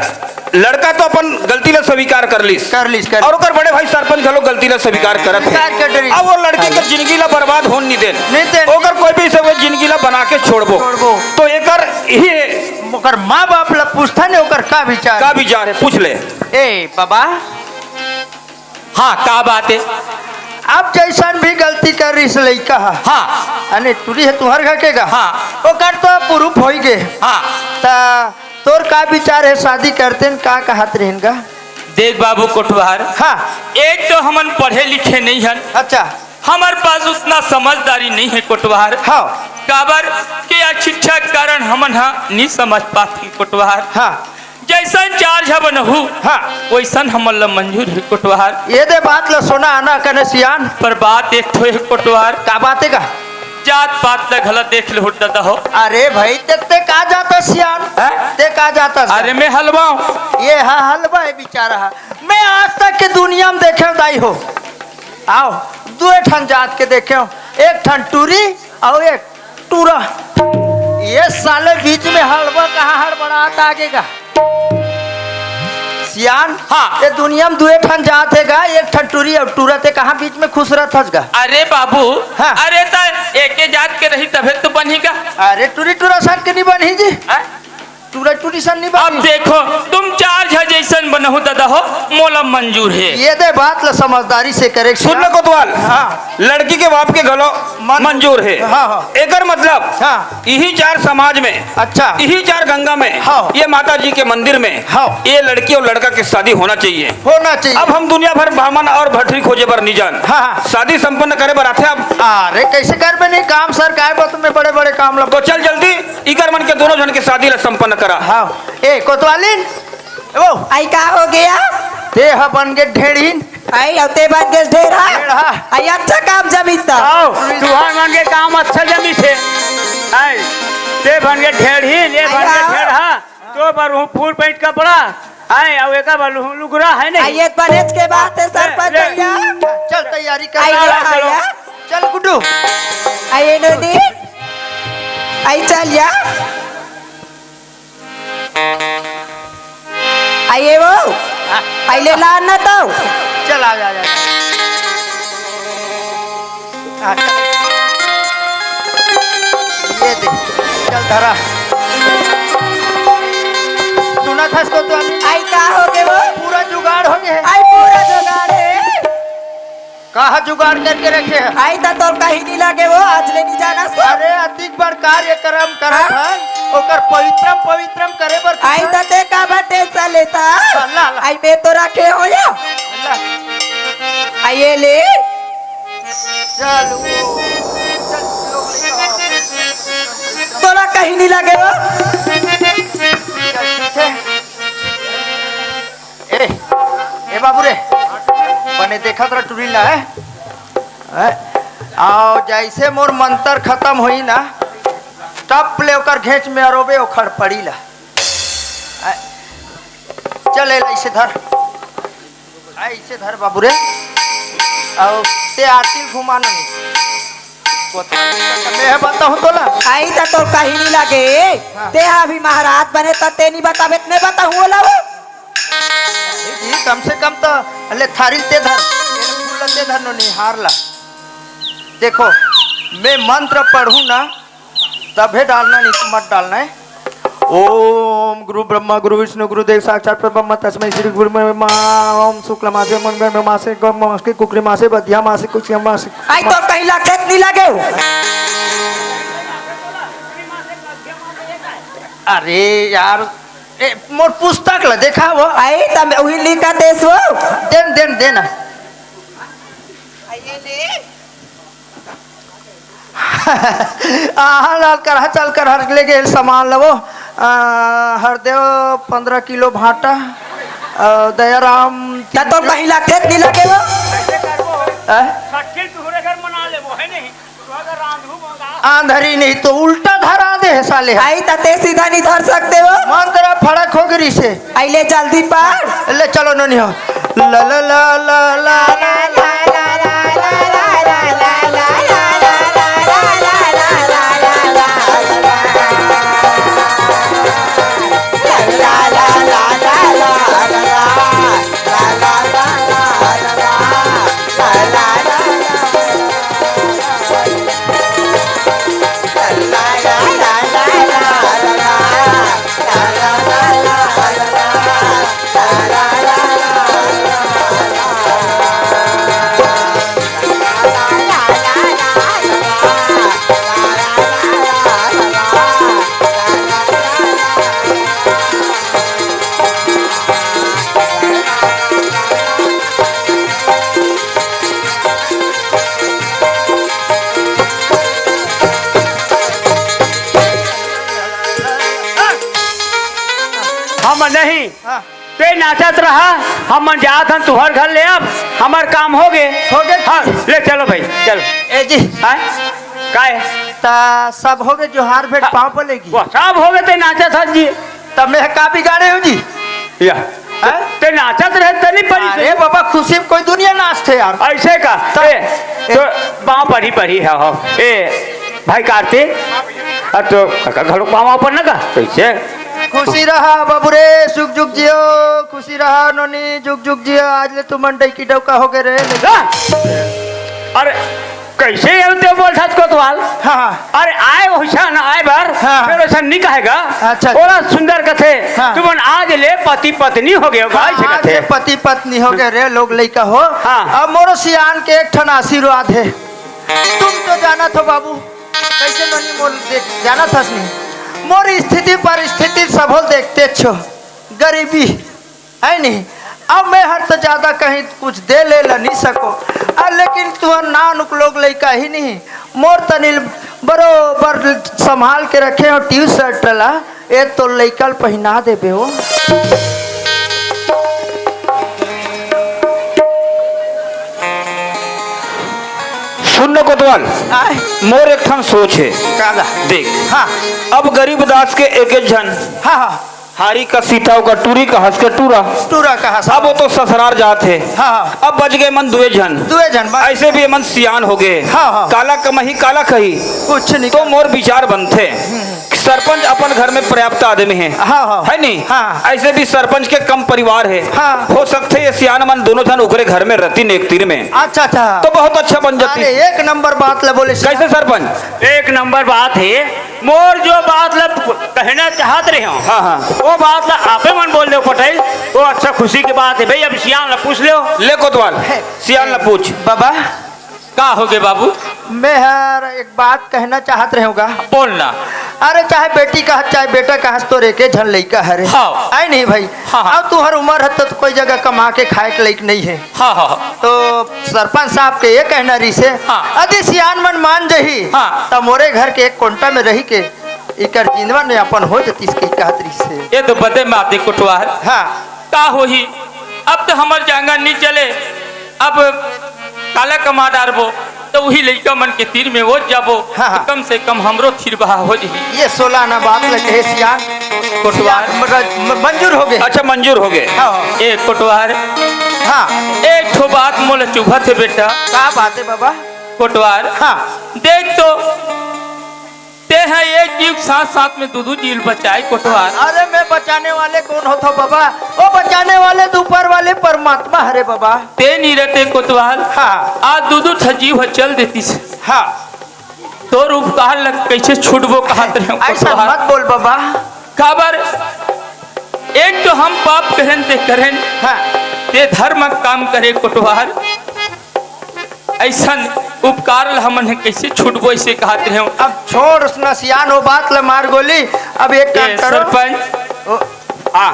लड़का तो अपन गलती ल स्वीकार कर लिस। कर लिस, कर अउ लिस। ओकर बड़े भाई सरपंच घलो गलती ल स्वीकार करत हे। स्वीकार कर डरिस। अब वो लड़की के जिंदगी ल बर्बाद होन नहीं देन। नहीं देन। ओकर कोई भी सब जिंदगी ल बना के छोड़बो। छोड़बो। तो एकर ही ओकर माँ बाप ल पूछथन, ओकर का विचार? का विचार हे, पूछ ले। ए बाबा, हाँ, का बात हे? अब जैसन भी गलती करिस लइका ह। हाँ। अने टूरी हे तुंहर घर के गा? हाँ। ओकर तो proof होई गे। हाँ। त तोर का विचार हे, शादी करतेन का कहत रहेन गा? देख बाबू कोटवार, हाँ। एक तो हमन पढ़े लिखे नहीं हन। अच्छा। हमर पास उतना समझदारी नहीं हे कोटवार। हाँ। काबर के अशिक्षा के कारण हमन ह नहीं समझ पात ही कोटवार। हाँ। जैसन चार झ बनहू, हाँ। वैसन हमन ला मंजूर हे कोटवार। ये दे बात ला सोना आना कने सियान। पर बात एक ठो हे कोटवार। का बात हे का? जात पात ला घला देख ले हो दादा हो। अरे भाई, ते, ते का जात हस सियान? हैं? ते का जात हस? अरे मैं हलवा हूँ। ये हा हलवा हे बेचारा हा। मैं आज तक के दुनिया में देखे हूँ दाई हो। आओ, दो ठन जात के देखे हूँ, एक ठन टूरी अउ एक टूरा। ये साले बीच में हलवा कहाँ हड़बड़ात आगे गा? सियान, हाँ। ये दुनिया में दुए ठन जात हे गा, एक ठन टूरी अउ टूरा, ते कहाँ बीच में खुश रहत हस गा? अरे बाबू, हाँ। अरे त एके जात के रही तभे तो बनही गा। अरे टूरी टूरा सन के नहीं बनही जी। हाँ? टूरा टूरी सन नहीं अब बनही। देखो, तुम चार झ जैसन बनहू दादा हो, मोला मंजूर हे। ये दे बात ला समझदारी से करे सुन ले कोतवाल, हाँ। लड़की के बाप के घलो मन- मंजूर हे। हाँ, हाँ। एकर मतलब हाँ। इही चार समाज में, अच्छा। इही चार गंगा में, हाँ। ये माता जी के मंदिर में, हाँ। ये लड़की अउ लड़का के शादी होना चाहिए। होना चाहिए। अब हम दुनिया भर बामन अउ भटरी खोजे बर नहीं जान। हाँ, हाँ। शादी संपन्न करे बर आथे अब। अरे कैसे करबे नहीं काम सरकार बर, तुम्हें बड़े बड़े काम ला तो चल जल्दी। इकर मन के दोनों झन के शादी ला संपन्न करा। हाँ। ए, कोतवालिन, ए वो। आई का हो गया? ते ह बन गे ढेढ़िन। आई, अउ ते बन गे ढेढ़ा। ढेढ़ा। आई, अच्छा काम जमीस त। आओ, तुहार मन के काम अच्छा जमीस हे। आई, ते बन गे ढेढ़िन, ये बन गे आई, आओ। ढेढ़ा। तो बर हूँ फूल पेंट कपड़ा। आई, अउ एका बर हूँ लुगरा हे नहीं। आई, ये बनेच के बात हे, सरपंच ले, ले। भैया। चल, तैयारी कर। आई, ले, चलो। आया। चल गुड्डू। आई नदी। आई चल या। आई वो। आई ले ला ना तो। चल आ जा, आ जा। आ, ये दे। चल धरा। सुना था इसको तो अभी। आई का हो गे वो? पूरा जुगाड़ हो गे। आई पूरा जुगाड़ हे। कहाँ जुगाड़ करके रखे है? आई त तोर कहीं नहीं लगे वो, आज ले नहीं जाना सो। अरे, अतिक बड़ कार्यक्रम करत हाँ? हन, ओकर पवित्रम पवित्रम करे बर आई कुछ त ते का बटे चलेता? अल्लाह, अल्लाह। आई मैं तो रखे हो या? अल्लाह। आइए ले। चल, वो, चल, लोग लेकर आओ। तोला कहीं नहीं लगे वो। चल, ठीक है। ए, ए बाबू रे, बने देखत रह टुरी ला, है? हैं? आओ, जैसे मोर मंतर खत्म होई ना, टप ले ओकर घेंच में अरोबे ओखड़ पड़ी ला। हैं? चल, ए ला, इसे धर। आ, इसे धर बाबू रे। आओ, ते आरती घुमानो नहीं। कोतवाल, मैं बताऊं तोला। आई त तोर कहीं नहीं लगे। हाँ। ते हा अभी महाराज बने त ते नहीं बताबे त मैं बताऊं ओला वो। अरे जी, कम से कम तो ले थारी ते धर, फूल ते धर नो निहार ला। देखो, मैं मंत्र पढ़ूं ना, तभे डालना, नहीं तो मत डालना है। ओम गुरु ब्रह्मा गुरु विष्णु गुरु देव साक्षात परब्रह्म तस्मै श्री गुरु ब्रह्मा। ओम शुक्ल मासे मंगल मासे गम मासे कुकरी मासे बधिया मासे कुशिया मासे। आई तो कहीं लगे नहीं लगे हो। अरे यार, ए, मोर पुस्तक ला देखा वो। आई तब वही लिखा देस वो। देन, देन, देना। आइए ले। आहा, लाल करहा, चल करहा, ले गे सामान लवो। आ, हरदेव पंद्रह किलो भाटा, आ, दयाराम त तो कहीं लगथे नहीं लगे वो। आ? सट्ठी तुहरे घर मना लेबो, है नहीं? तुहरे घर रांधू मंगा। आंधरी नहीं तो उल्टा धरा दे है साले। आई त ते सीधा नहीं धर सकते वो। मंत्र फड़क हो गिरी से। आई ले जल्दी पढ़। ले चलो नोनी हो। ला ला ला ला ला ला। हम नहीं। हाँ। ते नाचत रहा, हमन जात हन तुहर घर ले, अब हमर काम हो गे। हो गे? हाँ, ले चलो भाई, चलो। ए जी। हाँ? काय? ता सब हो गे, जोहार भेंट हाँ। पाँव पलेगी। वो सब हो गे, ते नाचत हस जी। तब मैं का बिगाड़े हूँ जी? या। हाँ? ते नाचत रहे, ते नहीं पड़ी अरे बाबा, खुशी में कोई दुनिया नाचथे यार। ऐसे का? ता- ए, ए- तो पाँव पड़ी, पड़ी है हो। ए, भाई कार्तिक, अब तो काका घलो पाँव पर ना का? कैसे? खुशी रहा बाबू रे, जुग जुग जियो, खुशी रहा नोनी, जुग जुग जियो। आज ले तुमन डौकी डौका हो गे रे। हाँ? अरे, कैसे ये ते बोलथस कोतवाल? हाँ, हाँ। अरे, आए वैसा ना आए बर, हाँ। फिर वैसा नहीं कहेगा। अच्छा, अच्छा। बोला सुंदर कथे, हाँ। तुमन आज ले पति पत्नी हो गे हो, हाँ, ऐसे आज कथे। ले पति पत्नी हो गे रे, लोग लइका हो। हाँ। अब मोरो सियान के एक ठन आशीर्वाद है। तुम तो जानत हो बाबू, कैसे नोनी मोर देख, जानत हस नहीं? मोर स्थिति परिस्थिति सबो देखते छो, गरीबी है नहीं। अब मैं हर तो ज्यादा कहीं कुछ दे ले ला नहीं सको, आ, लेकिन तुहर नानुक लोग लइका ही नहीं, मोर तनिल बरोबर संभाल के रखे हो टी शर्ट ला। ए तो लइका ल पहिना देबे हो। सुन न कोतवाल, आय। मोर एक ठन सोच हे। काला? देख, हाँ। अब गरीब दास के एक एक झन, हाँ, हाँ। हारी का सीता, ओकर टूरी का हंस के टूरा। टूरा का हंस। अब वो तो ससुरार जात हे। हाँ, हाँ। अब बच गे मन दुए झन। दुए झन बस। ऐसे भी मन सियान हो गे। हाँ, हाँ। काला कमाही, काला खही। कुछ नहीं तो कर- मोर विचार बनथे। सरपंच अपन घर में पर्याप्त आदमी हे, हाँ, हाँ। है नहीं? हाँ। ऐसे भी सरपंच के कम परिवार हे। हाँ। हो सकथे ये सियान मन दोनों झन ओकरे घर में रहतिन एक तीर में। अच्छा, अच्छा। तो बहुत अच्छा बन जातिस। अरे, एक नंबर बात ला बोले सियान। कैसे सरपंच? एक नंबर बात हे। मोर जो बात ला कहना चाहत रहे हूँ, हाँ, हाँ। वो बात ला आपे मन बोल देव पटेल, वो अच्छा खुशी के बात हे भई। अब सियान ला पूछ लेव। ले कोतवाल, सियान ला पूछ। बाबा, का होगे बाबू? मैं हर एक बात कहना चाहत रहेंव गा। बोल ना। अरे, चाहे बेटी कहस, चाहे बेटा कहस, तोर एके झन लइका हरे। हाँ। आय नहीं भई? हाँ, हाँ। अब तुंहर उमर हे त कोई जगह कमा के खाए के लइक नहीं हे। हाँ, हाँ, हाँ। तो सरपंच साहब के ये कहना रहिसे, हाँ। यदि सियान मन मान जही, हाँ। त मोरे घर के एक कोंटा में रहि के इकर जीवन यापन हो जतिस, कहि कहत रहिसे। ये तो बदे में आते कोटवार। हाँ। का होही? अब तो हमर जांगर नी चले, अब काला कमा डारबो, तो उही लइका मन के तीर में ओत जाबो, हाँ, हाँ। तो कम से कम हमरो थिरबहा हो जही। ये सोला आना बात ल कहे सियान। कोटवार। सियान, मतलब, म-, मंजूर होगे। अच्छा, मंजूर होगे। हाँ, हाँ। ए कोटवार। हाँ। एक ठो बात मोला चुभत हे बेटा। का बात हे बाबा? कोटवार। हाँ। देख तो, तें ह एक जीव के साथ साथ में दू दू जीव ल बचाए कोटवार। अरे, मैं बचाने वाले कोन होथंव बाबा? वो बचाने वाले तो ऊपर वाले परमात्मा हरे बाबा। तें नी रहते कोतवाल, हाँ। आज दू दू ठा जीव ह चल देतिस। हाँ। तोर उपकार ल कइसे छूटबो कहत रहेंव अइसन कोतवाल। मत बोल बाबा। काबर? एक तो हम पाप करेन ते करेन, हाँ। तें धर्म काम करे कोटवाल। अइसन उपकार ल हमन ह कइसे छूटबो, अइसे कहत रहेंव। अब छोड़, ओसना सियान हो बात ल मार गोली। अब एक काम ए, करो। सरपंच। ओ। हाँ,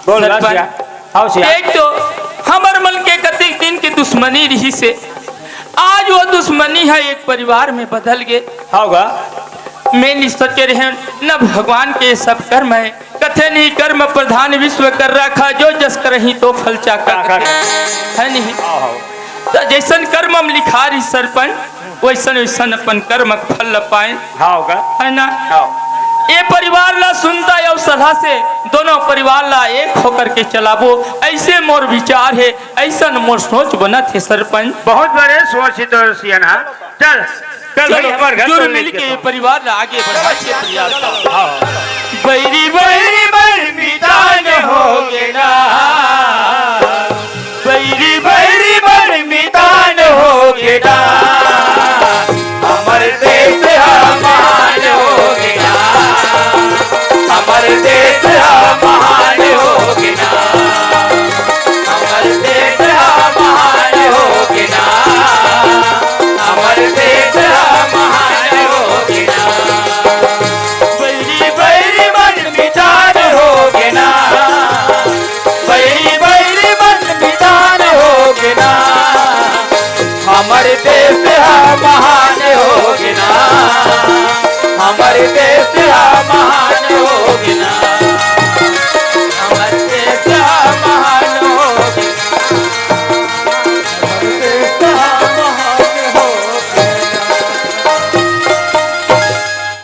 बोल ना सरपंच। सियान। हाँ, सियान। एक तो हमर मन के कतेक दिन के दुश्मनी रहिसे, आज वो दुश्मनी ह एक परिवार में बदल गे। हाँ गा। मैं नी सोचे रहेंव, न भगवान के सब कर्म हे। कथे नहीं कर्म प्रधान विश्व कर राखा, जो जस करही तो फल चाखा। चाखा। हे नहीं? हाँ, हाँ। त जइसन कर्म म लिखा रही सरपंच, वइसन वइसन अपन कर्म के फल ल पाए। हाँ, होगा। हे ना? हाँ। ए परिवार ला सुनता अउ सलाह से दोनों परिवार ला एक होकर के चलाबो, अइसे मोर विचार हे, अइसन मोर सोच बनत हे सरपंच। बहुत बड़े सोच हे तोर सियान। चल, चल भाई, चलो, हमर घर जुल तो मिल लेके के चलो। परिवार ला आगे बढ़ा के प्रयास करो। हाँ। बैरी बैरी मन मितान होगे ना, बैरी बैरी मन मितान होगे ना, हमर देश ह महान होगे ना, हमर देश ह महान होगे ना। हमर देश ह महान होगे ना, हमर देश ह महान होगे ना। बैरी बैरी मन मितान होगे ना, बैरी बैरी मन मितान होगे ना, हमर देश ह महान होगे ना, हमर देश